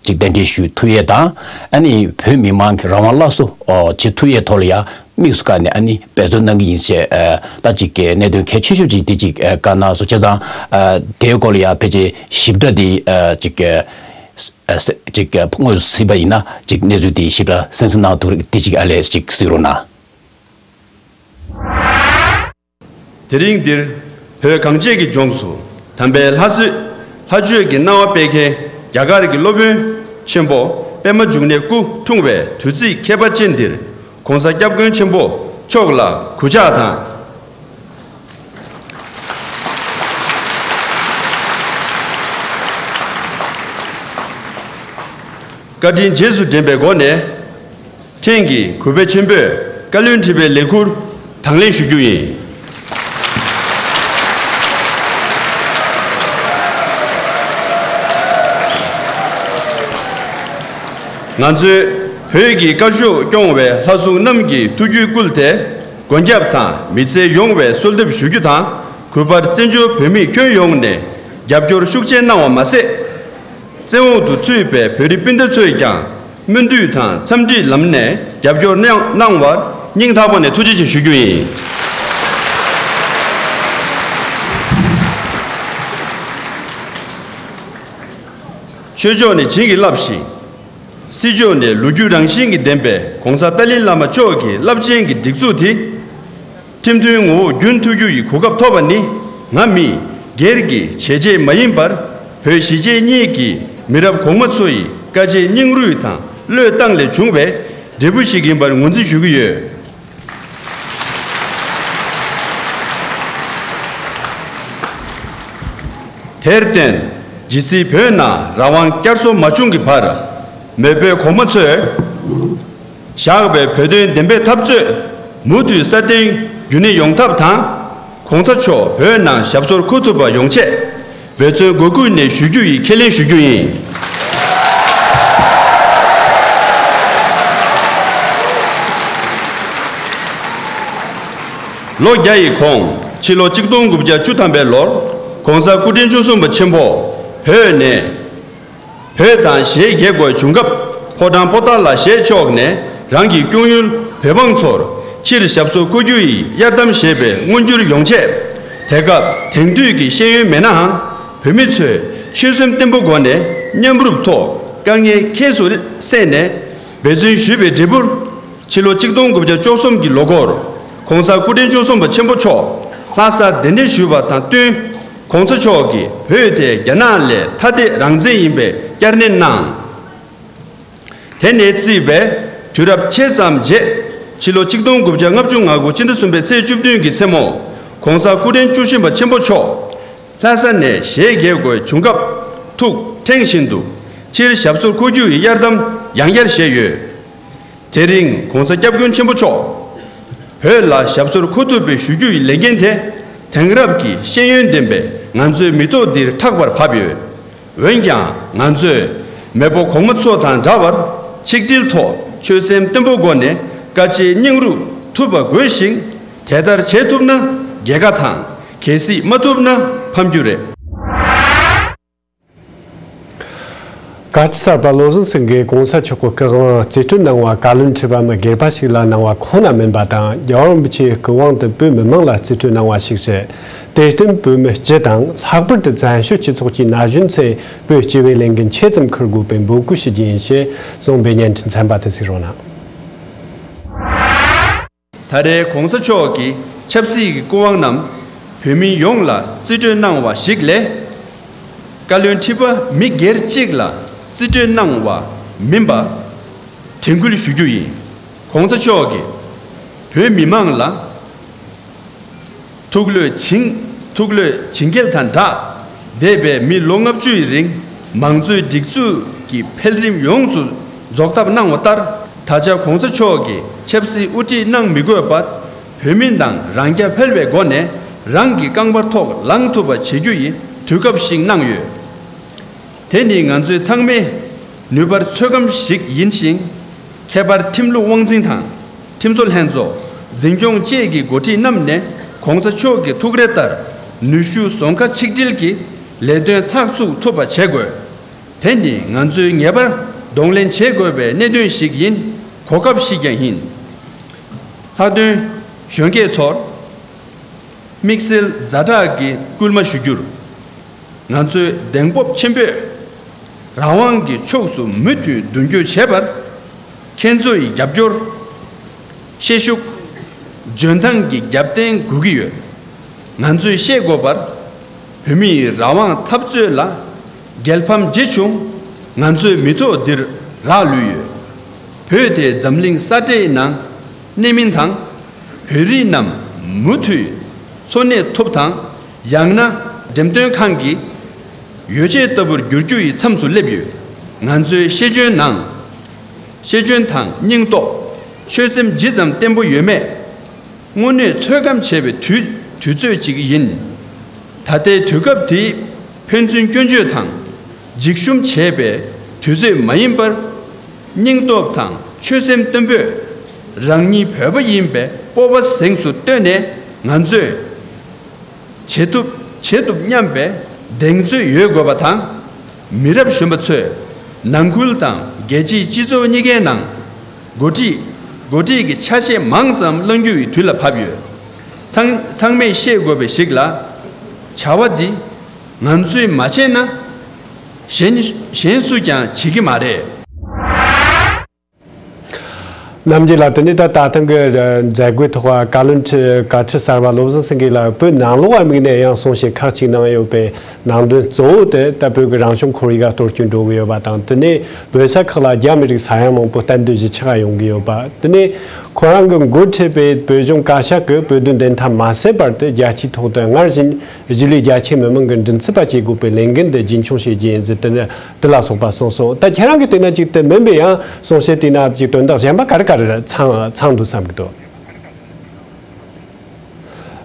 ཅིག་གདན་འདྲེན་ཞུ་ཐུབ་ཡས་དང་། ཨ་ནི་བོད་མི་མང་གི་རང་དབང་སླར་གསོ་བྱེད་ཐུབ་ཡས་ཐོག་ལ་ཡ་དམིགས་སུ་བཀར་ནས་ཨ་ནི་འབད་བརྩོན་གནང་གི་ཡིན་ཞེས། ཨ། ད་ཅིག་གི་གནད་དོན་གལ་ཆེ་ཤོས་ཅིག་དེ་ཅིག་ཨ། བཀའ་གནང་སོང་། བྱས་ཙང་། ཨ། དེའི་སྐོར་ལ་ཡ་ཕལ་ཆེར་ཞིབ་ཕྲ་དེ། ཨ། ཅིག་གི་ཨ། ཅིག་གི་དངོས་སུ་གཟིགས་པ་ཡིན་ན་ཅིག་གནས་ཚུལ་དེ་ཞིབ་ཕྲ་གསན་གཟིགས་གནང་ཐུབ་རེད། དེ་ཅིག་ཨ་ལས་ཅིག་གཟིགས་རོགས་གནང་། དེ་རིང་འདིར་བོད་གངས་ཅན་གྱི་ལྗོངས་སུ་དམ་པའི་ལྷ་གསོལ་ལྷ་མཆོད་ཀྱི་གནང་བ་སྤེལ་མཁན་རྒྱ་གར་གྱི་སློབ་དཔོན་ཆེན་པོ་པདྨ་འབྱུང་གནས་སྐུ་འཁྲུངས་པའི་དུས་ཚིགས་ཁྱད་པར་ཅན་འདིར་༸གོང་ས་༸སྐྱབས་མགོན་ཆེན་པོ་མཆོག་ལ་གུས་ཕྱག་དང་། བཀའ་དྲིན་རྗེས་སུ་དྲན་པའི་སྒོ་ནས། ཐེངས་ཀྱི་གུས་པ་ཆེན་པོས་བཀའ་བློན་ཁྲི་པའི་ལས་ཁུར་དང་ལེན་ཞུ་རྒྱུ་ཡིན། ང་ཚོས་བོད་ཀྱི་བཀའ་ཤོག་སྐྱོང་བའི་ལྷ་སྲུང་རྣམས་ཀྱི་ཐུགས་རྒྱུད་བསྐུལ་ཏེ། མགོན་སྐྱབས་དང་མི་ཚེ་ཡོངས་བའི་གསོལ་འདེབས་ཞུ་རྒྱུ་དང་། གུས་པར་བཙན་བྱོལ་བོད་མི་ཁྱོན་ཡོངས་ནས་རྒྱབ་སྐྱོར་ཤུགས་ཆེ་གནང་བ་མ་ཟད། བཙན་འོག་ཏུ་ཚུད་པའི་བོད་རིགས་སྤུན་ཟླ་ཚོས་ཀྱང་སྨོན་འདུན་དང་འཚམས་འདྲིའི་ལམ་ནས་རྒྱབ་སྐྱོར་གནང་གནང་བར་སྙིང་ཐག་པ་ནས་ཐུགས་རྗེ་ཆེ་ཞུ་རྒྱུ་ཡིན། ཆོས་ཕྱོགས་ནས་བྱིན་གྱིས་བརླབས་ཤིང་། སྲིད་ཕྱོགས་ནས་ལོ་རྒྱུས་རང་བཞིན་གྱིས་ལྡན་པའི་༸གོང་ས་ཏཱ་ལའི་བླ་མ་མཆོག་གི་རླབས་ཆེན་གྱི་སྒྲིག་འཛུགས་དེ། ཁྲིམས་མཐུན་ངོ་བོ་རྒྱུན་མཐུད་རྒྱུ་ཡི་གོ་སྐབས་ཐོབ་པ་ནི། ང་མི་སྒེར་གྱི་བྱས་རྗེས་མ་ཡིན་པར། བོད་གཞིས་བྱེས་གཉིས་ཀྱི་མི་རབས་གོང་མ་ཚོ་ཡི་དཀའ་སྤྱད་སྙིང་རུས་དང་བློས་བཏང་ལས་བྱུང་བའི་འབྲས་བུ་ཞིག་ཡིན་པར་ངོས་འཛིན་ཞུ་གི་ཡོད། དེར་བརྟེན། ཇི་སྲིད་བོད་ནང་རང་དབང་བསྐྱར་གསོ་མ་བྱུང་གི་བར། མེས་པོའི་གོང་མ་ཚོས་བཞག་པའི་བོད་དོན་བདེན་པའི་འཐབ་རྩོད་མུ་མཐུད་སྲ་བརྟན་རྒྱུན་གནས་ཡོང་ཐབས་དང་། ༸གོང་ས་མཆོག་བོད་ནང་ཞབས་སོར་འཁོད་ཐུབ་པ་ཡོང་ཆེད་འབད་བརྩོན་སྒོས་ཀུན་ནས་ཞུ་རྒྱུ་ཡི་ཁས་ལེན་ཞུ་རྒྱུ་ཡིན། ལོ་བརྒྱ་ཡི་གོང་ཕྱི་ལོ་ཆིག་སྟོང་དགུ་བརྒྱ་བཅུ་ཐམ་པའི་ལོར་༸གོང་ས་སྐུ་ཕྲེང་བཅུ་གསུམ་པ་ཆེན་པོ་བོད་ནས། བོད་དང་ཞལ་མཇལ་དགོས་བྱུང་སྐབས་ཕོ་བྲང་པོ་ཏཱ་ལ་ཞལ་ཕྱོགས་ནས་རང་གི་སྐྱོང་ཡུལ་བོད་འབངས་ཚོར་ཕྱིར་ཞབས་སོར་འཁོད་རྒྱུ་ཡི་གཡར་དམ་བཞེས་པའི་མངོན་འགྱུར་ཡོང་ཆེད། དེ་སྐབས་དེང་དུས་ཀྱི་ཤེས་ཡོན་མེད་ནའང་བོད་མི་ཚོས་ཆོད་སེམས་བརྟན་པོ་སྒོ་ནས་མཉམ་རུབ་ཐོག་དཀའ་ངལ་ཁྱད་སོ་སེལ་ནས་འབད་བརྩོན་ཞུས་པའི་འབྲས་བུར། ཕྱི་ལོ་ཆིག་སྟོང་དགུ་བརྒྱ་བཅུ་གསུམ་གྱི་ལོ་འཁོར་༸གོང་ས་སྐུ་ཕྲེང་བཅུ་གསུམ་པ་ཆེན་པོ་མཆོག་ལྷ་སར་གདན་འདྲེན་ཞུས་པ་དང་བསྟུན། ༸གོང་ས་མཆོག་གིས་བོད་དེ་རྒྱ་ནག་ལས་ཐ་དད་རང་བཙན་ཡིན་པའི་བསྐྱར་ནན་གནང་། དེ་ནས་བརྩིས་པའི་དུས་རབས་ཕྱེད་ཙམ་རྗེས། ཕྱི་ལོ་ཆིག་སྟོང་དགུ་བརྒྱ་ལྔ་བཅུ་ང་དགུ་སྤྱི་ཟླ་གསུམ་པའི་ཚེས་བཅུ་བདུན་གྱི་མཚན་མོ། ༸གོང་ས་སྐུ་ཕྲེང་བཅུ་བཞི་པ་ཆེན་པོ་མཆོག་ལྷ་ས་ནས་ཞལ་མཇལ་དགོས་བྱུང་སྐབས། ཐུགས་ཕྲེང་བཞིན་དུ་ཕྱིར་ཞབས་སོར་འཁོད་རྒྱུ་ཡི་གཡར་དམ་ཡང་བསྐྱར་བཞེས་ཡོད། དེ་རིང་༸གོང་ས་༸སྐྱབས་མགོན་ཆེན་པོ་མཆོག་ བོད་ལ་ཞབས་སོར་འཁོད་ཐུབ་པའི་ཞུ་རྒྱུ་ཡི་ལས་འགན་དེ་དེང་རབས་ཀྱི་ཤེས་ཡོན་ལྡན་པའི་ང་ཚོའི་མི་ཐོག་འདིར་ཕྲག་པར་བབས་ཡོད། འོན་ཀྱང་ང་ཚོས་མེས་པོ་གོང་མ་ཚོ་དང་འདྲ་བར་ཆིག་སྒྲིལ་ཐོག་ཆོད་སེམས་བརྟན་པོ་སྒོ་ནས་དཀའ་སྤྱད་སྙིང་རུས་ཐུབ་པ་དགོས་ཤིང་། དེ་ལྟར་བྱེད་ཐུབ་ན་རྒྱལ་ཁ་དང་། གལ་སྲིད་མ་ཐུབ་ན་ཕམ་རྒྱུ་རེད། བཀའ་ཁྲི་གསར་པ་བློ་བཟང་སེང་གེས་གོང་ས་མཆོག་གི་སྐུ་དབང་རྩིས་སྤྲོད་གནང་བ་བཀའ་བློན་ཁྲི་པ་མི་སྒེར་པ་ཞིག་ལ་གནང་བ་ཁོ་ན་མིན་པ་དང་། རྒྱལ་བ་རིན་པོ་ཆེའི་སྐུ་དབང་དེ་བོད་མི་མང་ལ་རྩིས་སྤྲོད་གནང་བ་ཞིག་རེད། དེར་བརྟེན་བོད་མི་སྤྱི་དང་། ལྷག་པར་དུ་བཙན་བྱོལ་སྤྱི་ཚོགས་ཀྱིས་ན་གཞོན་ཚོས་བོད་སྤྱི་བའི་ལས་འགན་ཆེ་ཙམ་འཁུར་དགོས་པའི་འབོད་སྐུལ་ཞུ་རྒྱུ་ཡིན་ཞེས་གསུངས་པའི་བརྙན་འཕྲིན་ཚན་པ་དེ་གཟིགས་རོགས་གནང་། ད་རེས་གོང་ས་མཆོག་གི་ཆབ་སྲིད་ཀྱི་སྐུ་དབང་རྣམས་བོད་མི་ཡོངས་ལ་རྩིས་སྤྲོད་གནང་བ་ཞིག་ལས། བཀའ་བློན་ཁྲི་པ་མི་སྒེར་གཅིག་ལ་རྩིས་སྤྲོད་གནང་བ་མིན་པ་དྲན་སྐུལ་ཞུ་རྒྱུ་ཡིན། གོང་ས་མཆོག་གིས་བོད་མི་མང་ལ་ཐུགས་བློས་བྱིན་ཐུགས་བློས་བྱིན་གྱིས་དང་སྦྲགས་འདས་པའི་མི་ལོ་ལྔ་བཅུ་ཡི་རིང་མང་གཙོའི་སྒྲིག་འཛུགས་ཀྱི་འཕེལ་རིམ་ཡོངས་སུ་རྫོགས་ཐབས་གནང་བ་ལྟར། ད་ཆ་གོང་ས་མཆོག་གིས་ཆབ་སྲིད་དབུ་ཁྲིད་གནང་མི་དགོས་པར་བོད་མི་དང་རང་རྐྱ་འཕེར་བའི་སྒོ་ནས་རང་གི་རྐང་པར་ཐོག་ལངས་ཐུབ་པ་བྱེད་རྒྱུ་ཡི་དུས་སྐབས་ཤིག་གནང་ཡོད། དེ་ནི་ང་ཚོའི་ཚང་མའི་ནུས་པར་ཚོད་བགམ་ཞིག་ཡིན་ཞིང་། ཁྱད་པར་ཁྲིམས་ལུགས་དབང་འཛིན་དང་། ཁྲིམས་བཟོ་ལྷན་ཚོགས། འཛིན་སྐྱོང་བཅས་ཀྱི་འགོ་ཁྲིད་རྣམས་ནས་གོང་ས་མཆོག་གི་ཐུགས་རེ་ལྟར་ནུས་ཤུགས་ཟོང་ཁ་ཆིག་སྒྲིལ་གྱིས་ལས་དོན་ཚགས་ཚུད་ཐུབ་པ་བྱེད་དགོས། དེ་ནི་ང་ཚོའི་ངེས་པར་གདོང་ལེན་བྱེད་དགོས་པའི་གནད་དོན་ཞིག་ཡིན། གོ་སྐབས་ཤིག་ཀྱང་ཡིན། ལྷག་དོན་གཞོན་སྐྱེས་ཚོར་དམིགས་བསལ་ཛ་དྲག་གི་སྐུལ་མ་ཞུ་རྒྱུར། ང་ཚོས་གདེང་སྤོབས་ཆེན་པོས་རང་དབང་གི་ཕྱོགས་སུ་མུ་མཐུད་མདུན་སྐྱོད་བྱེད་པར། ཁྱེད་ཚོ་ཡི་རྒྱབ་སྐྱོར། ཤེད་ཤུགས། འཇོན་ཐང་གི་རྒྱབ་རྟེན་དགོས་ཀྱི་ཡོད། ང་ཚོས་ཤེས་དགོས་པར། བོད་མི་ཡི་རང་དབང་འཐབ་རྩོད་ལ་རྒྱལ་ཕམ་བྱེད་བྱུང་། ང་ཚོའི་མི་ཐོག་འདིར་རག་ལུས་ཡོད། བོད་དེ་འཛམ་གླིང་ས་འབྲས་ནང་གནས་མིན་དང་། བོད་རིགས་རྣམས་མུ་མཐུད་འཚོ་གནས་ཐུབ་དང་། ཡང་ན་འགྲེམས་སྟོན་ཁང་གི་ཡོ་བྱད་ལྟ་བུར་འགྱུར་རྒྱུ་ཡི་མཚམས་སུ་སླེབས་ཡོད། ང་ཚོའི་ཤེས་འཇོན་ནང་། ཤེས་འཇོན་དང་སྙིང་སྟོབས། ཆོད་སེམས་ཇི་ཙམ་བརྟན་པོ་ཡོད་མེད། དངོས་གནས་ཚོད་བགམ་བྱས་པའི་དུས་དུས་ཚོད་ཅིག་ཡིན། ད་ལྟའི་དུས་སྐབས་འདི་ཕན་ཚུན་སྐྱོན་བརྗོད་དང་འཇིགས་ཞུམ་བྱས་པའི་དུས་ཚོད་མ་ཡིན་པར། སྙིང་སྟོབས་དང་ཆོད་སེམས་བརྟན་པོས་རང་ཉིད་བོད་པ་ཡིན་པའི་སྤོབས་པ་གཟེངས་སུ་བསྟོད་ནས་ང་ཚོས། བྱེད་ཐུབ་བྱེད་ཐུབ་སྙམ་པའི་གདེང་ཚོད་ཡོད་དགོས་པ་དང་། མི་རབས་གཞོན་པ་ཚོས་ནང་ཁུལ་དང་རྒྱལ་སྤྱིའི་སྤྱི་ཚོགས་གཉིས་ཀའི་ནང་འགོ་ཁྲིད་འགོ་ཁྲིད་ཀྱི་ཆ་ཤས་མང་ཙམ་བླང་རྒྱུ་ཡི་དུས་ལ་བབ་ཡོད། ཚང་ཚང་མས་ཤེས་དགོས་པ་ཞིག་ལ། བྱ་བ་འདི་ང་ཚོས་མ་བྱས་ན་གཞན་གཞན་སུས་ཀྱང་བྱེད་ཀྱི་མ་རེད། རྣམ་རྒྱལ་ལགས། དེ་ནས་ད་ད་ཐེངས་ཀྱི་མཛད་སྒོའི་ཐོག་བཀའ་བློན་ཁྲི་བཀའ་ཁྲི་གསར་པ་བློ་བཟང་སེང་གེ་ལ་བོད་ནང་ལོགས་ལ་དམིགས་ནས་ཡང་གསུང་བཤད་ཁག་ཅིག་གནང་ཡོད་པའི་ནང་དོན་གཙོ་བོ་དེ་ད་བོད་ཀྱི་རང་བྱུང་ཁོར་ཡུག་ག་གཏོར་སྐྱོན་འགྲོ་གི་ཡོད་པ་དང་། དེ་ནས་བོད་ས་ཁག་ལ་རྒྱ་མི་རིགས་ས་ཡ་མང་པོ་གཏན་སྡོད་གཞིས་ཆགས་ཡོང་གི་ཡོད་པ། དེ་ནས་ཁོ་རང་གི་འགོ་ཁྲིད་པའི་བོད་གཞུང་བཀའ་ཤག་གིས་བོད་དོན་བདེན་མཐའ་མ་གསལ་བར་དུ་རྒྱལ་སྤྱིའི་ཐོག་ཏུ་སྔར་བཞིན་གཞིས་ལུས་རྒྱ་ཆེ་མི་མང་གི་མགྲིན་ཚབ་པ་བྱེད་དགོས་པའི་ལས་འགན་དེ་རྒྱུན་འཁྱོངས་བྱེད་རྒྱུ་ཡིན་ཟེར། དེ་ནི་དེ་ལ་སོགས་པ་གསུངས་སོང་། ད་ཁྱེད་རང་གིས་བལྟས་ན་ཅིག་དེ་མིན་པའི་ཡང་གསུང་བཤད་དེའི་ནང་ཅིག་དོན་དག་གཞན་པ་ག་རེ་ག་རེ་ཚང་ཚང་འདུག་བསམ་གྱི་འདུག།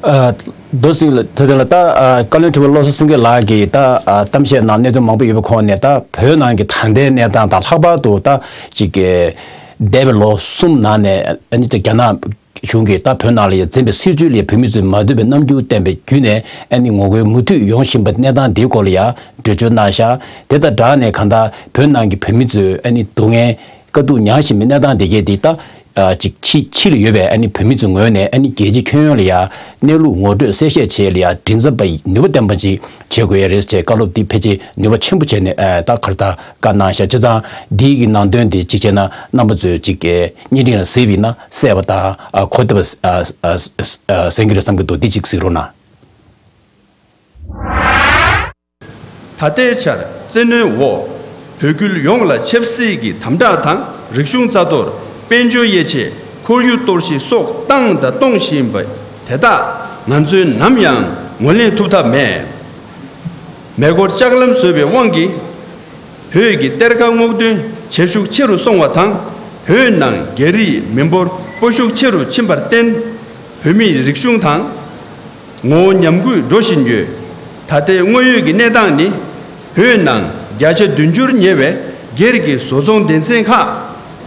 ཨ། རྡོ་སྲིད་ལ་དེ་དེ་ལ་ད་ཨ་བཀའ་བློན་ཁྲི་པ་བློ་བཟང་སེང་གེ་ལགས་ཀྱིས་ད་ཨ་གཏམ་བཤད་ནང་གནད་དོན་མང་པོ་ཡོད་པའི་ཁོངས་ནས། ད་བོད་ནང་གི་ད་ལྟའི་གནས་སྟངས་དང་། ལྷག་པར་དུ་ད་ཅིག་གི་འདས་པའི་ལོ་གསུམ་ནང་ནས་ཨ་ནི་ད་རྒྱ་ནག་གཞུང་གིས་ད་བོད་ནང་ལ་ཡ་འཛིན་པའི་སྲིད་བྱུས་ལ་ཡ་བོད་མི་ཚོས་མ་འདོད་པའི་རྣམ་འགྱུར་བསྟན་པའི་བརྒྱུད་ནས་ཨ་ནི་ངོ་རྒོལ་མུ་མཐུད་ཡོང་བཞིན་པ་གནས་སྟངས་འདིའི་སྐོར་ལ་ཡ་འགྲེལ་བརྗོད་གནང་ཤག། དེ་དང་སྦྲགས་ནས་གང་ལྟར་བོད་ནང་གི་བོད་མི་ཚོས་ཨ་ནི་སྡུག་བསྔལ་དཀའ་སྡུག་མྱངས་བཞིན་པའི་གནས་སྟངས་དེ་གས་འདི་ད་ཨ་ཅིག་ཕྱི་ཕྱི་ལ་ཡོད་པའི་ཨ་ནི་བོད་མི་ཚོའི་ངོས་ནས་ཨ་ནི་རྒྱལ་སྤྱི་ཁྱོན་ཡོངས་ལ་ཡ་གནས་ལུགས་ངོ་སྤྲོད་གསལ་བཤད་བྱེད་ལ་ཡ་མགྲིན་ཚབ་པ་ནུས་པ་ལྡན་པ་ཅིག་བྱེད་དགོས་ཡ་རེད་ཅེས་བཀའ་སློབ་འདི་ཕལ་ཆེར་ནུས་པ་ཆེན་པོ་བྱས་ནས་ཨ་ད་གར་ད་བཀའ་གནང་ཤག། བྱས་ཙང་འདིའི་གི་ནང་དོན་དེ་གཅིག་བྱས་ན་རྣམ་པ་ཚོས་གཅིག་གི་བརྙན་འཕྲིན་ལ་གཟིགས་པ་ཡིན་ན་གསལ་བ་དང་ཨ་གོ་བདེ་བ་ཨ་ཨ་ཨ་གསན་གྱི་རེད་བསམ་གྱི་འདུག། འདི་གཅིག་གཟིགས་རོགས་གནང་། ད་ལྟའི་ཆར་བཙན་གནོན་འོག་བོད་ཁུལ་ཡོངས་ལ་ཆབ་སྲིད་ཀྱི་དམ་དྲག་དང་། རིག་གཞུང་རྩ་གཏོར། དཔལ་འབྱོར་དབྱེ་འབྱེད། ཁོར་ཡུག་གཏོར་བཤིག་སོགས་བཏང་དང་གཏོང་བཞིན་པ་དེ་དག་ང་ཚོས་ནམ་ཡང་ངོས་ལེན་ཐུབ་ཐབས་མེད། མེ་འཁོར་ལྕགས་ལམ་བཟོས་པའི་དབང་གིས་བོད་ཀྱི་གཏེར་ཁ་སྔོག་འདོན་བྱེད་ཤུགས་ཆེ་རུ་སོང་བ་དང་། བོད་ནང་རྒྱ་རིགས་མི་འབོར་སྤོ་ཤུགས་ཆེ་རུ་ཕྱིན་པར་བརྟེན། བོད་མིའི་རིག་གཞུང་དང་ངོ་བོ་ཉམས་རྒུད་འགྲོ་བཞིན་ཡོད། ད་ལྟའི་དངོས་ཡོད་ཀྱི་གནས་སྟངས་ནི། བོད་ནང་བརྒྱ་ཆ་བདུན་ཅུར་ཉེ་བའི་སྒེར་གྱི་བཟོ་ཚོང་སྡེ་ཚན་ཁག་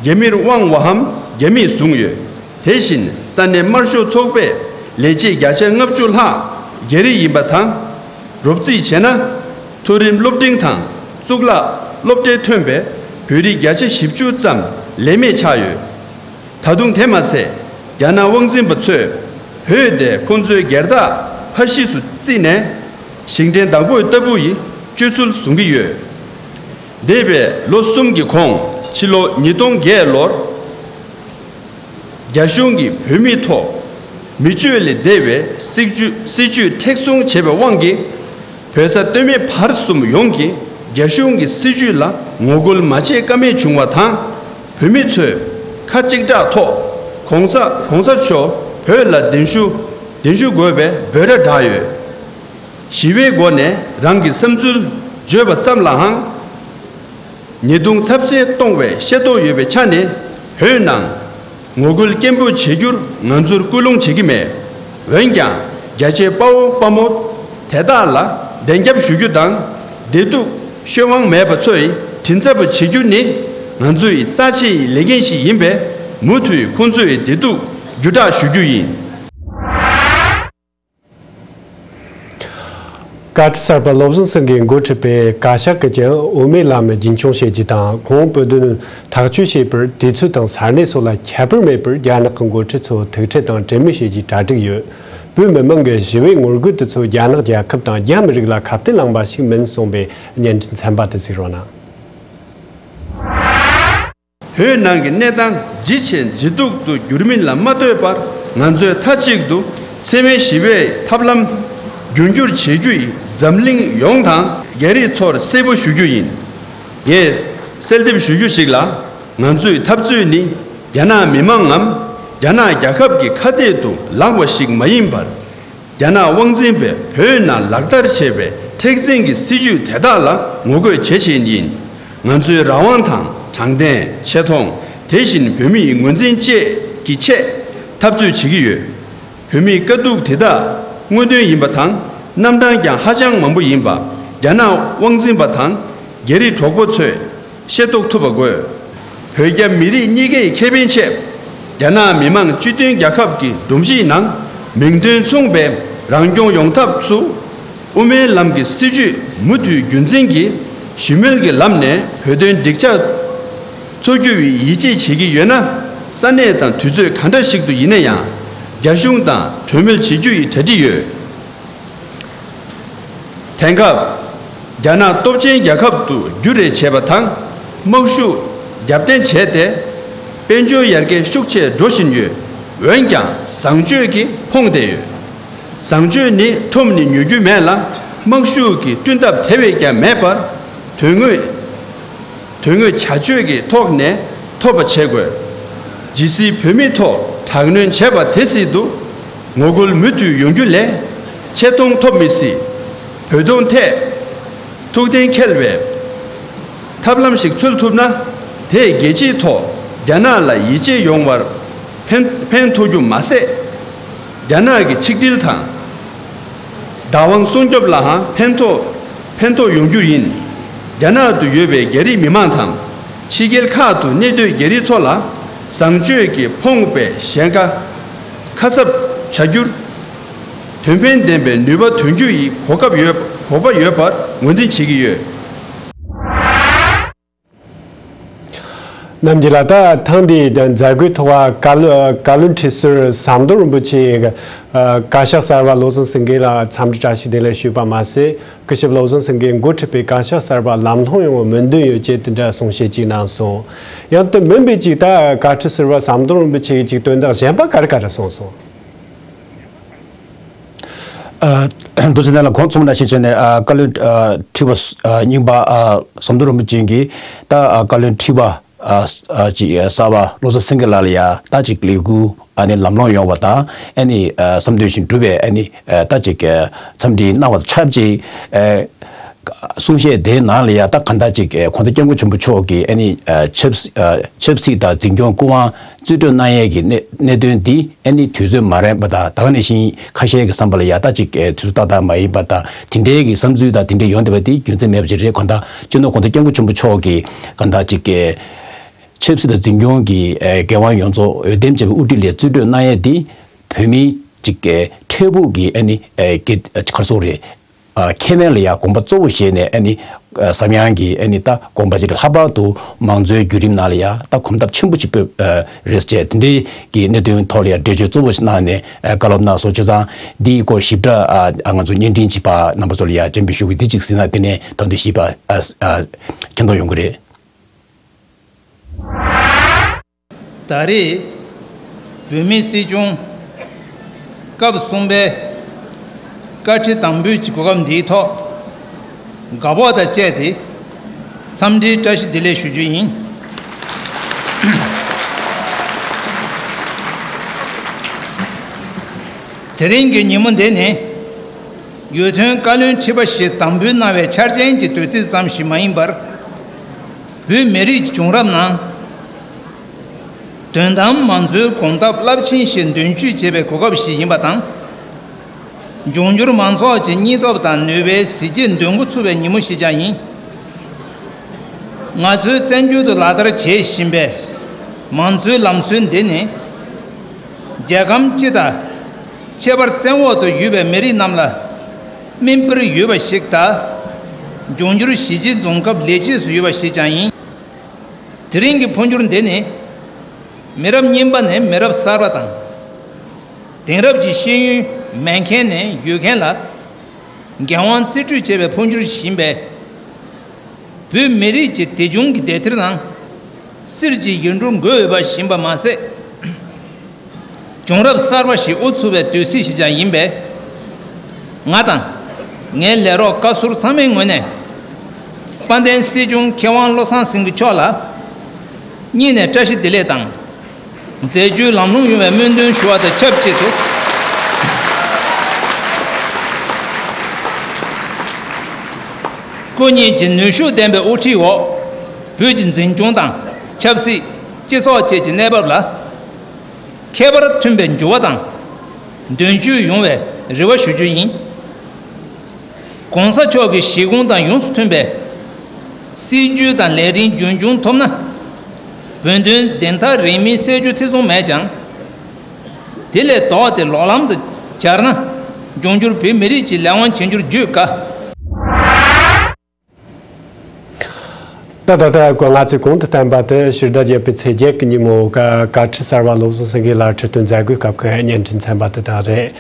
རྒྱ་མིར་དབང་བའམ་རྒྱ་མིས་བཟུང་ཡོད། དེ་བཞིན་ས་གནས་དམར་ཤོག་ཚོགས་པའི་ལས་བྱེད་བརྒྱ་ཆ་ལྔ་བཅུ་ལྷག་རྒྱ་རིགས་ཡིན་པ་དང་། རོབ་རྩིས་བྱས་ན། མཐོ་རིམ་སློབ་འབྲིང་དང་གཙུག་ལག་སློབ་གྲྭའི་ཐོན་པའི་བོད་རིགས་བརྒྱ་ཆ་བཞི་བཅུ་ཙམ་ལས་མེད་ཆགས་ཡོད། ད་དུང་དེ་མ་ཚད། རྒྱ་ནག་དབང་འཛིན་པ་ཚོས་བོད་དེ་ཁོང་ཚོའི་སྒེར་བདག་ཕ་ཤི་སུ་བརྩིས་ནས་ཞིང་བྲན་བདག་པོའི་ལྟ་བུ་ཡི་སྤྱོད་ཚུལ་བཟུང་གི་ཡོད། འདས་པའི་ལོ་གསུམ་གྱི་གོང་ཕྱི་ལོ་ཉིས་སྟོང་བརྒྱད་ལོར། རྒྱ་གཞུང་གིས་བོད་མིའི་ཐོག་མི་སྤྱོད་ལས་འདས་པའི་སྲིད་ཇུས་སྲིད་ཇུས་མཁྲེགས་བཟུང་བྱས་པའི་དབང་གིས། བོད་ས་སྟོད་སྨད་བར་གསུམ་ཡོངས་ཀྱིས་རྒྱ་གཞུང་གི་སྲིད་ཇུས་ལ་ངོ་རྒོལ་མ་བྱེད་ཀ་མེད་བྱུང་བ་དང་། བོད་མི་ཚོས་ཁ་གཅིག་གྲགས་ཐོག་གོང་ས་གོང་ས་མཆོག་བོད་ལ་གདན་ཞུ་གདན་ཞུ་དགོས་པའི་འབོད་སྒྲ་བསྒྲགས་ཡོད། ཞི་བའི་སྒོ་ནས་རང་གི་བསམ་ཚུལ་བརྗོད་པ་ཙམ་ལའང་། ཉེས་རྡུང་ཚབས་ཆེན་གཏོང་བའི་ཤེས་རྟོགས་ཡོད་པའི་ཆ་ནས། བོད་ནང་ངོ་རྒོལ་སྐད་འབོད་བྱེད་རྒྱུར་ང་ཚོར་སྐུལ་སློང་བྱེད་ཀྱི་མེད། འོན་ཀྱང་། རྒྱ་ཆེའི་དཔའ་བོ་དཔའ་མོ་དེ་དག་ལ་བདེན་རྒྱབ་ཞུ་རྒྱུ་དང་། བདེ་སྡུག་ཤོད་དབང་མེད་པ་ཚོའི་དྲིན་ཚབ་པ་བྱེད་རྒྱུ་ནི། ང་ཚོའི་རྩ་ཆེའི་ལས་འགན་ཞིག་ཡིན་པས། མུ་མཐུད་ཁོང་ཚོའི་བདེ་སྡུག་བརྒྱུད་བསྒྲགས་ཞུ་རྒྱུ་ཡིན། བཀའ་ཁྲི་གསར་པ་བློ་བཟང་སེང་གེས་འགོ་ཁྲིད་པའི་བཀའ་ཤག་གིས་ཀྱང་དབུ་མའི་ལམ་རྒྱུན་འཁྱོངས་བྱེད་རྒྱུ་དང་། གོང་བུ་དོན་ཐག་གཅོད་བྱེད་པར་དུས་ཚོད་དང་ས་གནས་སོགས་ལ་ཁྱད་པར་མེད་པར་རྒྱ་ནག་གི་འགོ་ཁྲིད་ཚོ་ཐུག་འཕྲད་དང་གྲོས་མོལ་བྱེད་རྒྱུའི་གྲ་སྒྲིག་ཡོད། བོད་མི་མང་གི་ཞི་བའི་ངོ་རྒོལ་དེ་ཚོ་རྒྱ་ནག་རྒྱལ་ཁབ་དང་རྒྱ་མི་རིགས་ལ་ཁ་གཏད་བླངས་པ་ཞིག་མིན་གསུངས་པའི་བརྙན་འཕྲིན་ཚན་པ་དེ་གཟིགས་རོགས་གནང་། བོད་ནང་གི་གནས་སྟངས་ཇེ་ཆེ་ཇེ་སྡུག་ཏུ་འགྱུར་མིན་ལ་མ་ལྟོས་པར། ང་ཚོས་མཐའ་གཅིག་ཏུ་འཚེ་མེད་ཞི་བའི་ཐབས་ལམ་རྒྱུན་སྐྱོར་བྱེད་རྒྱུ་ཡིས་འཛམ་གླིང་ཡོངས་དང་རྒྱ་རིགས་ཚོར་གསལ་པོ་ཞུ་རྒྱུ་ཡིན། ངས་གསལ་འདེབས་ཞུ་རྒྱུ་ཞིག་ལ། ང་ཚོའི་འཐབ་རྩོད་ནི་རྒྱ་ནག་མི་མང་ངམ་རྒྱ་ནག་རྒྱལ་ཁབ་ཀྱི་ཁ་གཏད་དུ་ལངས་པ་ཞིག་མ་ཡིན་པར། རྒྱ་ནག་དབང་འཛིན་པས་བོད་ནང་ལག་བསྟར་བྱས་པའི་མཁྲེགས་འཛིན་གྱི་སྲིད་ཇུས་དེ་དག་ལ་ངོ་རྒོལ་བྱེད་ཆེད་ཡིན། ང་ཚོའི་རང་དབང་དང་དྲང་བདེན། ཆེ་མཐོང་། དེ་བཞིན་བོད་མིའི་ངོས་འཛིན་བཅས་ཀྱི་ཆེད་འཐབ་རྩོད་བྱེད་ཀྱི་ཡོད། བོད་མིའི་དཀའ་སྡུག་དེ་དག་དངོས་དོན་ཡིན་པ་དང་། རྣམ་གྲངས་ཀྱང་ཧ་ཅང་མང་པོ་ཡིན་པ་རྒྱ་ནག་དབང་འཛིན་པ་དང་རྒྱ་རིགས་གྲོགས་པོ་ཚོས། ཤེས་རྟོགས་ཐུབ་པ་དགོས། བོད་རྒྱ་མི་རིགས་གཉིས་ཀའི་ཁེ་ཕན་ཆེད། རྒྱ་ནག་མི་དམངས་སྤྱི་མཐུན་རྒྱལ་ཁབ་ཀྱི་སྒྲོམ་གཞིའི་ནང་མིང་དོན་མཚུངས་པའི་རང་སྐྱོང་ཡོང་ཐབས་སུ། དབུ་མའི་ལམ་གྱི་སྲིད་བྱུས་མུ་མཐུད་རྒྱུན་འཛིན་གྱིས་ཞི་མོལ་གྱི་ལམ་ནས་བོད་དོན་འགྲིག་ཆགས་འཚོགས་རྒྱུ་བའི་ཡིད་ཆེས་བྱེད་ཀྱི་ཡོད་ན། ས་གནས་དང་དུས་ཚོད་ག་འདྲ་ཞིག་ཏུ་ཡིན་ན་ཡང་རྒྱ་གཞུང་དང་གྲོས་མོལ་བྱེད་རྒྱུ་ཡི་གྲ་སྒྲིག་ཡོད། དེང་སྐབས། རྒྱ་ནག་སྟོབས་ཆེན་རྒྱལ་ཁབ་ཏུ་འགྱུར་རེ་བྱས་པ་དང་། དམག་ཤུགས་རྒྱབ་རྟེན་བྱས་ཏེ། དཔལ་འབྱོར་ཡར་རྒྱས་ཤུགས་ཆེ་འགྲོ་བཞིན་ཡོད། འོན་ཀྱང་བཟང་སྤྱོད་ཀྱིས་ཕོངས་བསྡད་ཡོད། བཟང་སྤྱོད་ནི་ཁྲོམ་ནས་ཉོ་རྒྱུ་མེད་ལ། དམག་ཤུགས་ཀྱི་བསྐྲུན་ཐབས་དེ་བས་ཀྱང་མེད་པར། དོན་དངོས། དོན་དངོས་བྱ་སྤྱོད་ཀྱི་ཐོག་ནས་ཐོབ་པ་བྱེད་དགོས། ཇི་སྲིད་བོད་མིའི་ཐོག་དྲག་གནོན་བྱས་པ་དེ་སྲིད་དུ་ངོ་རྒོལ་མུ་མཐུད་ཡོང་རྒྱུ་ལས་ཆེ་མཐོང་ཐོབ་མི་སྲིད། བོད་དོན་ཐད་ཐུགས་གཏན་འཁེལ་བའི་ཐབས་ལམ་ཞིག་འཚོལ་ཐུབ་ན། དེས་རྒྱལ་སྤྱིའི་ཐོག་རྒྱ་ནག་ལ་ཡིད་ཆེས་ཡོང་བར་ཕན་ཕན་ཐོགས་རྒྱུ་མ་ཟད། རྒྱ་ནག་གི་ཆིག་སྒྲིལ་དང་། བདག་དབང་སྲུང་སྐྱོབ་ལའང་ཕན་ཐོགས་ཕན་ཐོགས་ཡོང་རྒྱུ་ཡིན། རྒྱ་ནག་ཏུ་ཡོད་པའི་རྒྱ་རིགས་མི་མང་དང་། ཕྱི་རྒྱལ་ཁག་ཏུ་གནས་སྡོད་རྒྱ་རིགས་ཚོ་ལ་བཟང་སྤྱོད་ཀྱིས་ཕོངས་པའི་ཞེན་ཁ་ཁ་གསབ་བྱ་རྒྱུར། དོན་ཕན་ལྡན་པའི་ནུས་པ་ཐོན་རྒྱུ་ཡི་གོ་སྐབས་ཡོད་གོ་སྐབས་ཡོད་པར་ངོས་འཛིན་བྱེད་ཀྱི་ཡོད། རྣམ་རྒྱལ་ལགས། ད་ཐེངས་འདིའི་མཛད་སྒོའི་ཐོག་བཀའ་བློན་བཀའ་བློན་ཁྲི་ཟུར་ཟམ་གདོང་རིན་པོ་ཆེས་བཀའ་ཤག་གསར་པ་བློ་བཟང་སེང་གེ་ལ་འཚམས་འདྲི་བཀྲ་ཤིས་བདེ་ལེགས་ཞུས་པ་མ་ཟད། སྐུ་ཞབས་བློ་བཟང་སེང་གེས་འགོ་ཁྲིད་པའི་བཀའ་ཤག་གསར་པ་ལམ་ལྷོང་ཡོང་བའི་སྨོན་འདུན་ཡོད་ཅེས་དེ་འདྲ་གསུང་བཤད་ཅིག་གནང་སོང་། ཡང་དེ་མིན་པའི་ཅིག་ད་བཀའ་ཁྲི་ཟུར་པ་ཟམ་གདོང་རིན་པོ་ཆེ་གིས་ཅིག་དོན་དག་གཞན་པ་ག་རེ་ག་རེ་གསུངས་སོང་། ཨ། འདུག་ཟེར་ན་ལ་གོང་གསུངས་པ་ནང་བཞིན་བྱས་ནས། ཨ། བཀའ་བློན། ཨ། ཁྲི་པ། ཨ། རྙིང་པ། ཨ། ཟམ་གདོང་རིན་པོ་ཆེ་གིས་ད། ཨ། བཀའ་བློན་ཁྲི་པ། ཨ། ཨ། ཅིག་ཨ། གསར་པ་བློ་བཟང་སེང་གེ་ལགས་ལ་ཡ་ད་ཅིག་ལས་འགུལ་ཨ་ནི་ལམ་ལྷོང་ཡོང་བ་དང་། ཨ་ནི། ཨ། བསམ་དོན་བཞིན་འགྲུབ་པའི་ཨ་ནི། ཨ། ད་ཅིག་ཨ། འཚམས་འདྲི་གནང་བ་དང་ཆབས་ཅིག་ཨ། གསུང་བཤད་དེའི་ནང་ལ་ཡ་ད་གང་ལྟར་ཅིག་ཨེ་གོང་ས་སྐྱབས་མགོན་ཆེན་པོ་མཆོག་གིས་ཨ་ནི་ཨ་ཆབ་ཨ་ཆབ་སྲིད་དང་འཛིན་སྐྱོང་སྐུ་དབང་རྩིས་སྤྲོད་གནང་ཡས་ཀྱི་གནད་གནད་དོན་འདི་ཨ་ནི་དུས་ཚོད་མ་རན་པ་དང་ད་ག་ནང་བཞིན་ཁ་ཤས་ཀྱི་བསམ་པ་ལ་ཡ་ད་ཅིག་ཨེ་དུས་ཚོད་ཏག་ཏག་མ་ཡིན་པ་དང་དེ་འདྲའི་གི་བསམ་ཚུལ་དང་དེ་འདྲའི་ཡོང་བསྡད་པ་དེ་རྒྱུ་མཚན་མེད་པ་ཅིག་རེད། གང་ལྟར་སྤྱི་ནོར་གོང་ས་སྐྱབས་མགོན་ཆེན་པོ་མཆོག་གིས་གང་ལྟར་ཅིག་ཨེ་ཆབ་སྲིད་དང་འཛིན་སྐྱོང་གི་ཨེ་འགན་དབང་ཡོངས་རྫོགས་འོས་འདེམས་བྱས་པའི་དབུ་ཁྲིད་ལ་རྩིས་སྤྲོད་གནང་ཡས་དེ་བོད་མིའི་ཅིག་ཨེ་འཕྲལ་ཕུགས་ཀྱི་ཨ་ནི་ཨེ་གི་ཨེ་ག་རེ་ཟེར་དགོས་རེད། ཨ་ཁེ་ཕན་ལ་ཡང་དགོངས་པ་གཙོ་བོ་བཞེས་ནས་ཨ་ནི་ཨ་ཟབ་ཡངས་ཀྱི་ཨ་ནི་ད་དགོངས་པ་ཅིག་ལྷག་པར་དུ་མང་གཙོའི་བརྒྱུད་རིམ་ནང་ལ་ཡང་ད་གོམ་སྟབས་ཆེན་པོ་ཅིག་སྤོས་ཨ་རེད་ཅེས་དེ་འདྲའི་གི་གནད་དོན་ཐོག་ལ་ཡང་འགྲེལ་བརྗོད་གཙོ་བོ་ཞིག་གནང་ནས་ཨ་བཀའ་སློབ་གནང་སོང་། བྱས་ཙང་འདིའི་སྐོར་ཞིབ་ཕྲ་ཨ་ང་ཚོ་བརྙན་འཕྲིན་ཅིག་ཕར་རྣམ་པ་ཚོ་ལ་ཡང་སྤྱན་འབུལ་ཞུ་གི་འདི་ཅིག་གཟིགས་ན་དེ་ནས་ད་དུང་ཞིབ་པ་ཨ་ཨ་མཁྱེན་རྟོགས་ཡོང་གི་རེད། ད་རེས་བོད་མིའི་སྲིད་སྐྱོང་སྐབས་གསུམ་པའི་བཀའ་ཁྲི་དང་པོའི་གོ་སྐབས་འདིའི་ཐོག་དགའ་སྤོབས་དང་བཅས་ཏེ་འཚམས་འདྲིའི་བཀྲ་ཤིས་བདེ་ལེགས་ཞུ་རྒྱུ་ཡིན། དེ་རིང་གི་ཉིན་མོ་འདི་ནི་ཡུལ་དོན་བཀའ་བློན་ཁྲི་པ་ཞིག་དམ་འབུལ་གནང་བའི་འཆར་ཅན་གྱི་དུས་ཚིགས་ཙམ་ཞིག་མ་ཡིན་པར། བོད་མི་རིགས་ཀྱི་བྱུང་རབས་ནང་དོན་དམ་མང་གཙོའི་གོམ་སྟབས་རླབས་ཆེན་ཞིག་མདུན་སྐྱོད་བྱེད་པའི་གོ་སྐབས་ཤིག་ཡིན་པ་དང་། འབྱུང་འགྱུར་མང་ཚོགས་ཀྱི་སྙིང་སྟོབས་དང་ནུས་པའི་གཟི་བརྗིད་འདོན་འགོ་ཚུགས་པའི་ཉིན་མོ་ཞིག་ཀྱང་ཡིན། ང་ཚོས་བཙན་བྱོལ་དུ་ལག་བསྟར་བྱེད་བཞིན་པའི་མང་གཙོའི་ལམ་སྲོལ་འདི་ནི། རྒྱལ་ཁམས་སྤྱི་དང་ཁྱད་པར་བཙན་འོག་ཏུ་ཡོད་པའི་མི་རིགས་རྣམས་ལ་སྨིན་འབུར་ཡོད་པ་ཞིག་དང་། འབྱུང་འགྱུར་གཞིས་བྱེས་འཛོམས་སྐབས་ལེགས་སྐྱེས་སུ་ཡོད་པ་ཞིག་ཀྱང་ཡིན། དེ་རིང་གི་འཕོ་འགྱུར་འདི་ནི། མི་རབས་རྙིང་པ་ནས་མི་རབས་གསར་པ་དང་། དེང་རབས་ཀྱི་ཤེས་ཡོན་མེད་མཁན་ནས་ཡོད་མཁན་ལ། འགན་དབང་རྩིས་སྤྲོད་བྱས་པའི་འཕོ་འགྱུར་ཞིག་ཡིན་པས། བོད་མི་རིགས་ཀྱི་དེ་བྱུང་གི་བདེ་ཐེར་ནང་། གསེར་གྱི་ཡིག་འབྲུ་འགོད་འོས་པ་ཞིག་ཡིན་པ་མ་ཟད། བྱུང་རབས་གསར་པ་ཞིག་དབུ་ཚུགས་པའི་དུས་ཚིགས་ཤིག་ཀྱང་ཡིན་པས། ང་དང་། ངའི་ལས་རོགས་བཀའ་ཟུར་ཚང་མའི་ངོས་ནས། དཔལ་ལྡན་སྲིད་སྐྱོང་མཁས་དབང་བློ་བཟང་སེང་གེ་མཆོག་ལ། སྙིང་ནས་བཀྲ་ཤིས་བདེ་ལེགས་དང་། མཛད་རྗེས་ལམ་ལྷོང་ཡོང་བའི་སྨོན་འདུན་ཞུ་བ་དང་ཆབས་ཅིག་ཏུ། སྐུ་ཉིད་ཀྱི་ནུས་ཤུགས་ལྡན་པའི་དབུ་ཁྲིད་འོག་བོད་ཀྱི་འཛིན་སྐྱོང་དང་ཆབ་སྲིད། སྤྱི་ཚོགས་བཅས་ཀྱི་གནས་བབ་ལ། ཁྱད་པར་མཐུན་པའི་འགྱུར་བ་དང་། མདུན་སྐྱོད་ཡོང་བའི་རེ་བ་ཞུ་རྒྱུ་ཡིན། ༸གོང་ས་མཆོག་གི་བཞེད་དགོངས་དང་ཡོངས་སུ་མཐུན་པའི་སྲིད་ཇུས་དང་ལས་རིམ་རྒྱུན་འཁྱོངས་ཐུབ་ན། བོད་དོན་བདེན་མཐའ་རིང་མིན་གསལ་རྒྱུ་ཐེ་ཚོམ་མེད་ཀྱང་། དེ་ལས་ལྡོག་སྟེ་ལོག་ལམ་དུ་འབྱར་ན། འབྱུང་འགྱུར་བོད་མི་རིགས་ཀྱི་ལས་དབང་བྱེད་རྒྱུར་བརྗོད་དཀའ། ད་ད་ལྟ་ང་ཚོས་གོང་དུ་བསྟན་པ་དེ་ཕྱི་ཟླ་བརྒྱད་པའི་ཚེས་བརྒྱད་ཀྱི་ཉིན་མོ་ཀ་བཀའ་ཁྲི་གསར་པ་བློ་བཟང་སེང་གེ་ལགས་ཁྲི་སྟོན་མཛད་སྒོའི་སྐབས་ཀྱི་བརྙན་འཕྲིན་ཚན་པ་དེ་དག་རེད།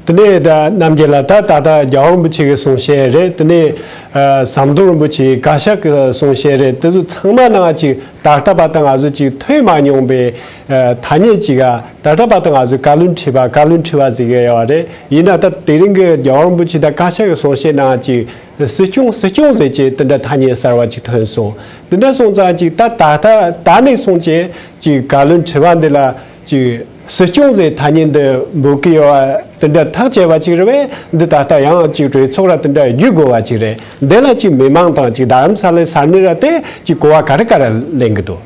དེ་ནས་ད་རྣམ་རྒྱལ་ལགས། ད་ད་ལྟ་རྒྱལ་བ་རིན་པོ་ཆེ་གི་གསུང་བཤད་རེད། དེ་ནས་ཨ་ཟམ་གདོང་རིན་པོ་ཆེའི་བཀའ་ཤག་གི་གསུང་བཤད་རེད། དེ་ཚོ་ཚང་མ་ནང་ཅིག་ད་ལྟ་བར་དུ་ང་ཚོ་ཅིག་ཐོས་མ་མྱོང་པའི་ཨ་ཐ་སྙད་ཅིག་ག་ད་ལྟ་བར་དུ་ང་ཚོས་བཀའ་བློན་ཁྲི་པ་བཀའ་བློན་ཁྲི་པ་ཟེར་གི་ཡོད་རེད། ཡིན་ན་ད་དེ་རིང་གི་རྒྱལ་བ་རིན་པོ་ཆེ་དང་བཀའ་ཤག་གི་གསུང་བཤད་ནང་ཅིག་སྲིད་སྐྱོང་སྲིད་སྐྱོང་ཟེར་གྱི་དེ་འདྲ་ཐ་སྙད་གསར་བ་ཅིག་ཐོན་སོང་། དེ་འདྲ་སོང་ཙང་ཅིག་ད་ད་ལྟ་ད་ནས་བཟུང་ཅིག་ཅིག་བཀའ་བློན་ཁྲི་པ་འདི་ལ་ཅིག་སྲིད་སྐྱོང་ཟེར་ཐ་སྙད་འདི་འབོད་ཀྱི་ཡོད་པ་དེ་འདྲ་ཐག་བཅད་པ་ཅིག་རེད་པས། འདི་ད་ལྟ་ཡང་ཅིག་གྲོས་ཚོགས་ར་དེ་འདྲ་བརྒྱུད་དགོས་པ་ཅིག་རེད། འདི་ལ་ཅིག་མི་མང་དང་ཅིག་རྡ་རམ་ས་ལའི་ས་གནས་ར་དེ་ཅིག་གོ་བ་ག་རེ་ག་རེ་ལེན་གི་འདུག་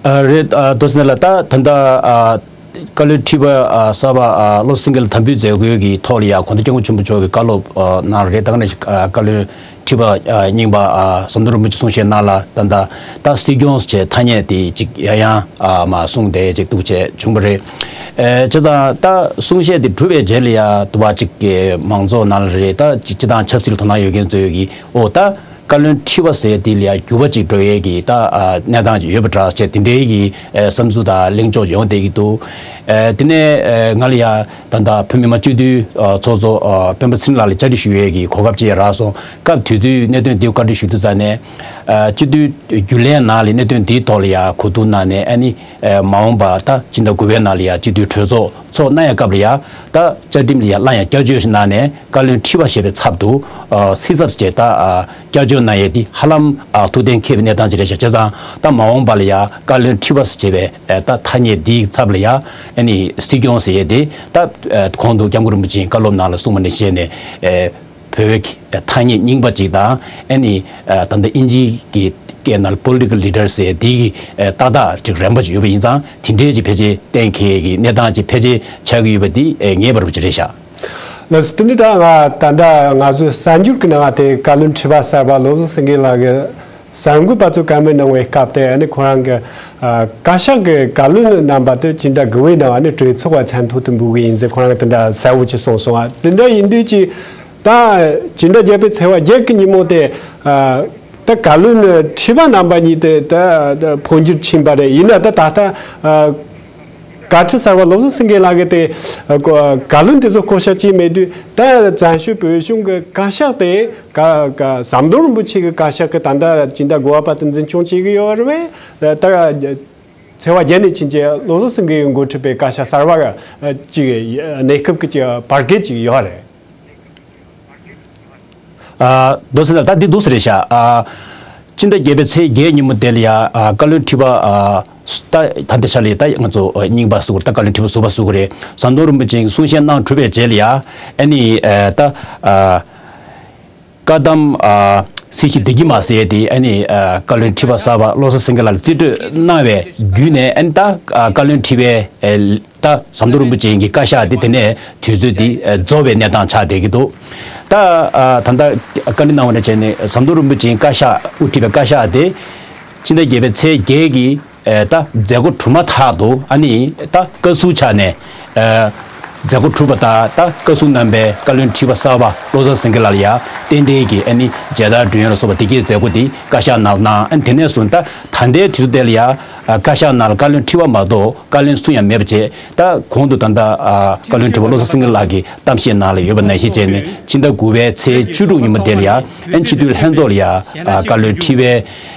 ཨ་རེད། ཨ་རྡོ་སེང་ལགས། ད་ད་ལྟ་ཨ་བཀའ་བློན་ཁྲི་པ་ཨ་གསར་པ་ཨ་བློ་སེང་གེ་ལ་དམ་འབུལ་མཛད་སྒོའི་གི་ཐོག་ལ་ཡ་གོང་ས་སྐྱབས་མགོན་ཆེན་པོ་མཆོག་གི་བཀའ་སློབ་ཨ་གནང་རེད། ད་ག་ནང་བཞིན་ཨ་བཀའ་བློན་ཁྲི་པ་ཨ་རྙིང་པ་ཨ་ཟམ་གདོང་རིན་པོ་ཆེ་གསུང་བཤད་གནང་ལ་ད་ལྟ་ད་སྲིད་སྐྱོང་ཟེར་ཐ་སྙད་དེ་ཅིག་ཡང་ཡང་ཨ་མ་གསུངས་ཏེ་ཅིག་འདུག་བྱས་བྱུང་བ་རེད། ཨེ་བྱས་ཙང་ད་གསུང་བཤད་དེ་གྲུབ་པའི་རྗེས་ལ་ཡ་དུ་བ་ཅིག་གི་མང་ཚོགས་ནང་ལ་རེད། ད་ཅིག་སྤྱི་དང་ཆབ་སྲིད་ལ་དོ་སྣང་ཡོད་མཁན་ཚོས་ཀྱི་ཨོ་ད། བཀའ་བློན་ཁྲི་པ་ཟེར་དེ་ལ་ཡང་འགྱུར་བ་ཅིག་འགྲོ་ཡས་ཀྱི་ད་ཨ་གནས་སྟངས་ཅིག་ཡོད་པ་འདྲ་ཟེར་དེ་འདྲའི་གི་ཨ་བསམ་ཚུལ་དང་གླེང་ཕྱོགས་ཡོང་བསྡད་ཀྱི་འདུག་ཨ་དེ་ནས་ཨ་ང་ལ་ཡང་ད་ལྟ་བོད་མི་མང་སྤྱི་འཐུས་ཨ་ཚོགས་གཙོ་ཨ་སྤེན་པ་ཚེ་རིང་ལགས་ལ་བཅར་འདྲི་ཞུ་ཡས་ཀྱི་གོ་སྐབས་ཅིག་རག་སོང་། སྐབས་དེ་དུས་གནད་དོན་འདི་བཀའ་འདྲི་ཞུ་དུས་ཙ་ནས་ཨ་སྤྱི་འཐུས་རྒྱུན་ལས་ནང་ལ་གནད་དོན་འདིའི་ཐོག་ལ་ཡང་གོ་བསྡུར་གནང་ནས་ཨ་ནི་ཨ་མ་འོངས་པ་ད་སྤྱི་ཟླ་དགུ་པའི་ནང་ལ་ཡང་སྤྱི་འཐུས་གྲོས་ཚོགས་ཚོགས་གནང་ཡས་སྐབས་ལ་ཡང་ད་བཅའ་ཁྲིམས་ལ་ཡང་སླར་ཡང་བསྐྱར་བཅོས་ཤིག་གནང་ནས། བཀའ་བློན་ཁྲི་པ་ཞེས་པའི་ཚབ་ཏུ་ཨ་སྲིད་ཚབ་ཅེས་ད་ཨ་བསྐྱར་བཅོས་གནང་ཡས་འདི་ཧ་ལམ་ཨ་ཐུགས་གཏན་འཁེལ་བའི་གནས་སྟངས་ཅིག་རེད་ཤག་བྱས་ཙང་ད་མ་འོངས་པ་ལ་ཡ་བཀའ་བློན་ཁྲི་པ་ཞེས་པའི་ཨ་ད་ཐ་སྙད་འདིའི་ཚབ་ལ་ཡ་ཨ་ནི་སྲིད་སྐྱོང་ཟེར་ཡས་འདི་ད་ཨ་གོང་དུ་སྐྱབས་མགོན་རིན་པོ་ཆེའི་བཀའ་སློབ་ནང་ལ་གསུངས་པ་ནང་བཞིན་ནས་ཨ་ བོད་ཀྱི་ཐ་སྙད་རྙིང་པ་ཅིག་དང་། ཨ་ནི་ད་ལྟ་དབྱིན་ཇིའི་གི་སྐད་ནང་political leader ཟེར་དེ་གི་ཏག་ཏག་ཅིག་རན་པ་ཅིག་ཡོད་པ་ཡིན་ཙང་། དེ་འདྲའི་ཅིག་ཕལ་ཆེར་གཏན་འཁེལ་གྱི་གནས་སྟངས་ཅིག་ཕལ་ཆེར་ཆགས་ཀྱི་ཡོད་པ་འདི་ངེས་པར་དུ་ཅིག་རེད་ཤག། ལགས་སོ། དེ་ནི་ད་ང་ད་ལྟ་ང་ཚོའི་གསར་འགྱུར་གྱི་ནང་དེ་བཀའ་བློན་ཁྲི་པ་གསར་པ་བློ་བཟང་སེང་གེ་ལགས་ཀྱི་གསར་འགོད་པ་ཚོས་བཀའ་མོལ་གནང་བའི་སྐབས་དེ། ཨ་ནི་ཁོ་རང་གི་ཨ་བཀའ་ཤག་གི་བཀའ་བློན་རྣམ་པ་དེ་སྤྱི་ཟླ་དགུ་པའི་ནང་ཨ་ནི་གྲོས་ཚོགས་པ་མཚན་ཐོག་ཏུ་འབུལ་གི་ཡིན་ཟེར་ཁོ་རང་གིས་དེ་འདྲ་གསལ་བོ་ཅིག་གསུངས་སོང་ང་། དེ་འདྲ་ཡིན་དུས་ཀྱི་ད་སྤྱི་ཟླ་བརྒྱད་པའི་ཚེས་པ་བརྒྱད་ཀྱི་ཉིན་མོ་དེ། ཨ་ད་བཀའ་བློན་ཁྲི་པ་རྣམ་པ་གཉིས་དེ་ད་ད་འཕོ་འགྱུར་ཕྱིན་པ་རེད། ཡིན་ན་ད་ད་ལྟ་ཨ་བཀའ་ཁྲི་གསར་པ་བློ་བཟང་སེང་གེ་ལགས་ཀྱིས་དེ་ཨ་བཀའ་བློན་དེ་ཚོ་བསྐོ་བཞག་བྱས་མེད་དུས། ད་བཙན་བྱོལ་བོད་གཞུང་གི་བཀའ་ཤག་དེ་བཀའ་བཀའ་ཟམ་གདོང་རིན་པོ་ཆེ་གི་བཀའ་ཤག་གི་ད་ལྟ་སྤྱི་ཟླ་དགུ་པ་བར་དུ་འཛིན་སྐྱོང་བྱེད་ཀྱི་ཡོད་རེད་པས། ད་ཚེས་པ་བརྒྱད་ནས་ཕྱིན་ཆད་བློ་བཟང་སེང་གེ་གིས་འགོ་ཁྲིད་པའི་བཀའ་ཤག་གསར་པ་གི་ཅིག་གནས་སྐབས་ཀྱི་ཅིག་བར་བརྒལ་ཅིག་ཡོད་རེད། ཨ་རྡོ་སེ་ད་ད་འདི་འདུག་སེ་རེད་ཤག། ཨ་སྤྱི་ཟླ་བརྒྱད་པའི་ཚེས་བརྒྱད་ཉིན་མོ་དེ་ལ་ཡ་ཨ་བཀའ་བློན་ཁྲི་པ་ཨ་ད་ད་ལྟའི་ཆ་ལ་ད་ང་ཚོ་རྙིང་པ་ཟེར་དགོས་རེད། ད་བཀའ་བློན་ཁྲི་པ་ཟུར་པ་ཟེར་དགོས་རེད། ཟམ་གདོང་རིན་པོ་ཆེས་གསུང་བཤད་གནང་གྲུབ་པའི་རྗེས་ལ་ཡ། ཨ་ནི་ཨ་ད་ཨ་བཀའ་གདམས་ཨ་སྲིད་ཞི་བདེ་སྐྱིད་མ་ཟེར་དེ། ཨ་ནི་ཨ་བཀའ་བློན་ཁྲི་པ་གསར་པ་བློ་བཟང་སེང་གེ་ལགས་ལ་རྩིས་སྤྲོད་གནང་བའི་བརྒྱུད་ནས། ཨ་ནི་ད་ཨ་བཀའ་བློན་ཁྲི་པའི་ཨ་ད་ཟམ་གདོང་རིན་པོ་ཆེ་གི་བཀའ་ཤག་དེ་དེ་ནས་དུས་ཚོད་དེ་རྫོགས་པའི་གནས་སྟངས་ཆགས་བསྡད་ཀྱི་འདུག། ད་ཨ་ད་ལྟ་བཀའ་འདྲི་གནང་བ་ནས་བྱས་ནས་ཟམ་གདོང་རིན་པོ་ཆེའི་བཀའ་ཤག་དབུ་ཁྲིད་པའི་བཀའ་ཤག་དེ་སྤྱི་ཟླ་བརྒྱད་པའི་ཚེས་བརྒྱད་ཀྱི་ཨ་ད་མཛད་སྒོ་གྲུབ་མ་ཐག་ཏུ། ཨ་ནི་ད་བཀའ་ཟུར་ཆགས་ནས་ཨ་མཛད་སྒོ་གྲུབ་པ་དང་། ད་བཀའ་ཟུར་རྣམ་པས་བཀའ་བློན་ཁྲི་པ་གསར་པ་བློ་བཟང་སེང་གེ་ལགས་ལ་ཡ་རྟེན་འབྲེལ་གྱི་ཨ་ནི་མཇལ་དར་སྒྲོན་ཡོད་ལ་སོགས་པ་དེ་གའི་མཛད་སྒོ་དེ་བཀའ་ཤག་ནང་གནང་། ཨ་ནི་དེ་ནས་བཟུང་ད་ད་ལྟའི་དུས་ཚོད་དེ་ལ་ཡ་ཨ་བཀའ་ཤག་ནང་ལ་བཀའ་བློན་ཁྲི་པ་མ་གཏོགས་བཀའ་བློན་སུ་ཡང་མེད་པ་བྱས། ད་གོང་དུ་ད་ལྟ་ཨ་བཀའ་བློན་ཁྲི་པ་བློ་བཟང་སེང་གེ་ལགས་ཀྱིས་གཏམ་བཤད་ནང་ལ་ཡོད་པ་ནང་བཞིན་བྱས་ནས། ཕྱི་ཟླ་དགུ་པའི་ཚེས་བཅུ་དྲུག་ཉིན་མོ་དེ་ལ་ཡ་ཨ་ནི་སྤྱི་འཐུས་ལྷན་ཚོགས་ལ་ཡ་ཨ་བཀའ་བློན་ཁྲི་པའི་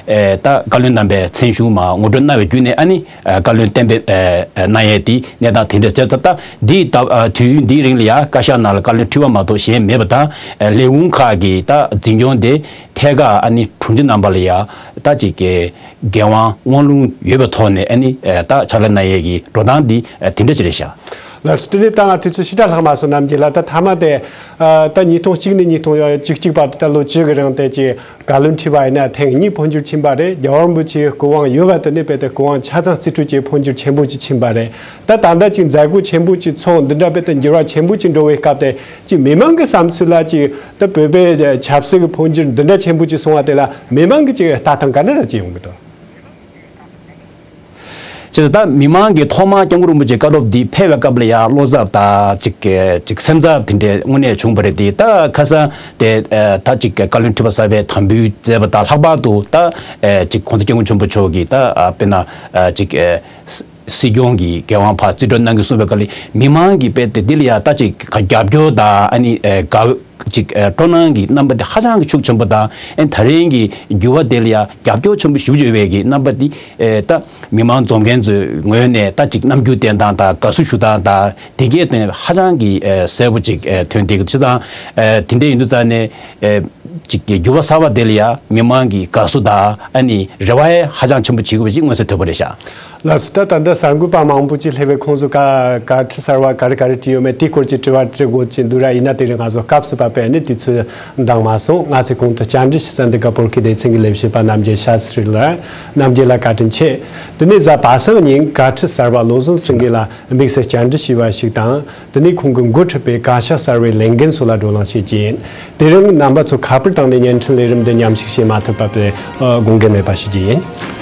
ཨེ་ད་བཀའ་བློན་རྣམ་པའི་མཚན་གཞུང་མར་ངོ་སྤྲོད་གནང་བའི་བརྒྱུད་ནས། ཨ་ནི་ཨ་བཀའ་བློན་གཏན་འབེབས་ཨེ་ཨེ་གནང་ཡས་དེ་གནས་སྟངས་དེ་འདྲ་བྱས་ཙང་། ད་འདི་ད་ཨ་དུས་ཡུན་འདིའི་རིང་ལ་ཡ་བཀའ་ཤག་ནང་ལ་བཀའ་བློན་ཁྲི་པ་མ་གཏོགས་གཞན་མེད་པ་དང་། ཨེ་ལས་ཁུངས་ཁག་གི་ད་འཛིན་སྐྱོང་དེ་ཐད་ཀར་ཨ་ནི་དྲུང་ཆེ་རྣམ་པ་ལ་ཡ་ད་ཅིག་གི་འགན་དབང་དབང་ལུང་ཡོད་པའི་ཐོག་ནས་ཨ་ནི་ཨེ་ད་ཕྱག་ལས་གནང་ཡས་ཀྱི་འགྲོ་སྟངས་འདི་ཨེ་དེ་འདྲ་ཅིག་རེད་ཤག། ལགས་སོ། དེ་ནས་ད་ང་དུས་ཚོད་ཞེ་དྲག་ལྷག་མ་སོང་། རྣམ་རྒྱལ་ལགས། ད་མཐའ་མ་དེ་ཨ་ད་ཉིས་སྟོང་གཅིག་ནས་ཉིས་སྟོང་བཅུ་གཅིག་བར་དུ་ད་ལོ་བཅུ་གི་རིང་དེ་ཅིག་བཀའ་བློན་ཁྲི་པ་ཡིན་ན་ཐེངས་གཉིས་འཕོ་འགྱུར་ཕྱིན་པ་རེད། རྒྱལ་བ་རིན་པོ་ཆེའི་སྐུ་དབང་ཡོད་པ་དེ་ནས་རྦད་དེ་སྐུ་དབང་ཆ་ཚང་རྩིས་སྤྲོད་བྱས་འཕོ་འགྱུར་ཆེན་པོ་ཅིག་ཕྱིན་པ་རེད། ད་ད་ལྟ་ཅིག་མཛད་སྒོ་ཆེན་པོ་ཅིག་ཚོགས། འདི་འདྲ་རྦད་དེ་འགྱུར་བ་ཆེན་པོ་ཅིག་འགྲོ་བའི་སྐབས་དེ་ཅིག་མི་མང་གི་བསམ་ཚུལ་ལ་ཅིག་ད་བོད་པའི་ཆབ་སྲིད་ཀྱི་འཕོ་འགྱུར་འདི་འདྲ་ཆེན་པོ་ཅིག་སོང་བ་དེ་ལ་མི་མང་གི་ཅིག་ལྟ་སྟངས་ག་འདྲ་ར་ཅིག་ཡོང་གི་འདུག། བྱས་ཙང་ད་མི་མང་གིས་ཐོག་མར་སྐྱབས་མགོན་རིན་པོ་ཆེའི་བཀའ་སློབ་འདི་ཕེབས་པའི་སྐབས་ལ་ཡ་བློ་འཚབ་དང་ཅིག་ཅིག་སེམས་འཚབ་དེ་འདྲའི་དངོས་གནས་བྱུང་བ་རེད་དེ། ད་ཁ་སང་དེ་ད་ཅིག་བཀའ་བློན་ཁྲི་པ་གསར་པའི་དམ་འབུལ་མཛད་པ་དང་ལྷག་པར་དུ། ད་ཅིག་༸གོང་ས་༸སྐྱབས་མགོན་ཆེན་པོ་མཆོག་གིས་ད་དཔེར་ན་ཅིག་སྲིད་སྐྱོང་གི་འགན་དབང་ཕར་རྩིས་སྤྲོད་གནང་གི་གསུངས་པའི་སྐབས་ལ་མི་མང་གིས་རྦད་དེ་འདི་ལ་ཡ་ད་ཅིག་རྒྱབ་སྐྱོར་དང་། ཨ་ནི་དགའ་ཅིག་ཨ་སྤྲོ་སྣང་གི་རྣམ་པ་དེ་ཧ་ཅང་གི་ཤུགས་ཆེན་པོ་དང་། ཨ་ནི་ད་རིང་གི་འགྱུར་བ་དེ་ལ་ཡ་རྒྱབ་སྐྱོར་ཆེན་པོ་ཞེ་པོ་ཅིག་ཡོད་པའི་གི་རྣམ་པ་དེ། ཨེ་ད་མི་མང་འཛོམས་མཁན་ཚོའི་ངོས་ནས་ད་ཅིག་རྣམ་འགྱུར་བསྟན་སྟངས་དང་དགའ་བསུ་ཞུ་སྟངས་དང་དེ་གས་དེ་ཧ་ཅང་གི་ཨེ་གསལ་པོ་ཅིག་ཨེ་ཐོན་བསྡད་ཀྱི་འདུག། བྱས་ཙང་ཨེ་དེ་འདྲ་ཡིན་དུས་ཙང་ནས་ཨེ་ཅིག་གི་འགྱུར་བ་གསར་པ་དེ་ལ་ཡ་མི་མང་གི་དགའ་བསུ་དང་། ཨ་ནི་རེ་བ་ཡང་ཧ་ཅང་ཆེན་པོ་བྱེད་དགོས་པ་ཅིག་མངོན་གསལ་དོད་པོ་རེད་ཤག། ལགས་སོ། ད་ད་ལྟ་གསར་འགོད་པ་མང་པོ་ཅིག་སླེབས་པའི་ཁོང་ཚོ་བཀའ་བཀའ་ཁྲི་གསར་པ་ག་རེ་ག་རེ་བྲིས་ཡོད་མེད་དེའི་སྐོར་གྱི་དྲི་བ་དྲི་དགོས་ཀྱི་འདུག་ར། ཡིན་ན་དེ་རིང་ང་ཚོ་སྐབས་སུ་བབས་པའི་ནི་དུས་ཚོད་འདང་མ་སོང་། ང་ཚོའི་གོང་དུ་བཅར་འདྲི་ཞུ་ས་འདི་ག་བོད་ཀྱི་སྡེ་ཚན་གྱི་ལས་བྱེད་པ་རྣམ་རྒྱལ་ཤཱ་སི་རི་ལགས། རྣམ་རྒྱལ་ལ་བཀའ་དྲིན་ཆེ། དེ་ནས་གཟའ་པ་སངས་ཉིན་བཀའ་ཁྲི་གསར་པ་བློ་བཟང་སེང་གེ་ལ་དམིགས་བསལ་བཅར་འདྲི་ཞུས་པ་ཞིག་དང་། དེ་ནས་ཁོང་གིས་འགོ་ཁྲིད་པའི་བཀའ་ཤག་གསར་པའི་ལས་འགན་སོགས་ལ་བགྲོ་གླེང་བྱེད་ཀྱི་ཡིན། དེ་རིང་རྣམ་པ་ཚོ་ཁ་པར་བཏང་ནས་བརྙན་འཕྲིན་ལས་རིམ་འདི་མཉམ་ཞུགས་བྱེད་མ་ཐུབ་པ་དེ་དགོངས་འགལ་མེད་པ་ཞུ་རྒྱུ་ཡིན།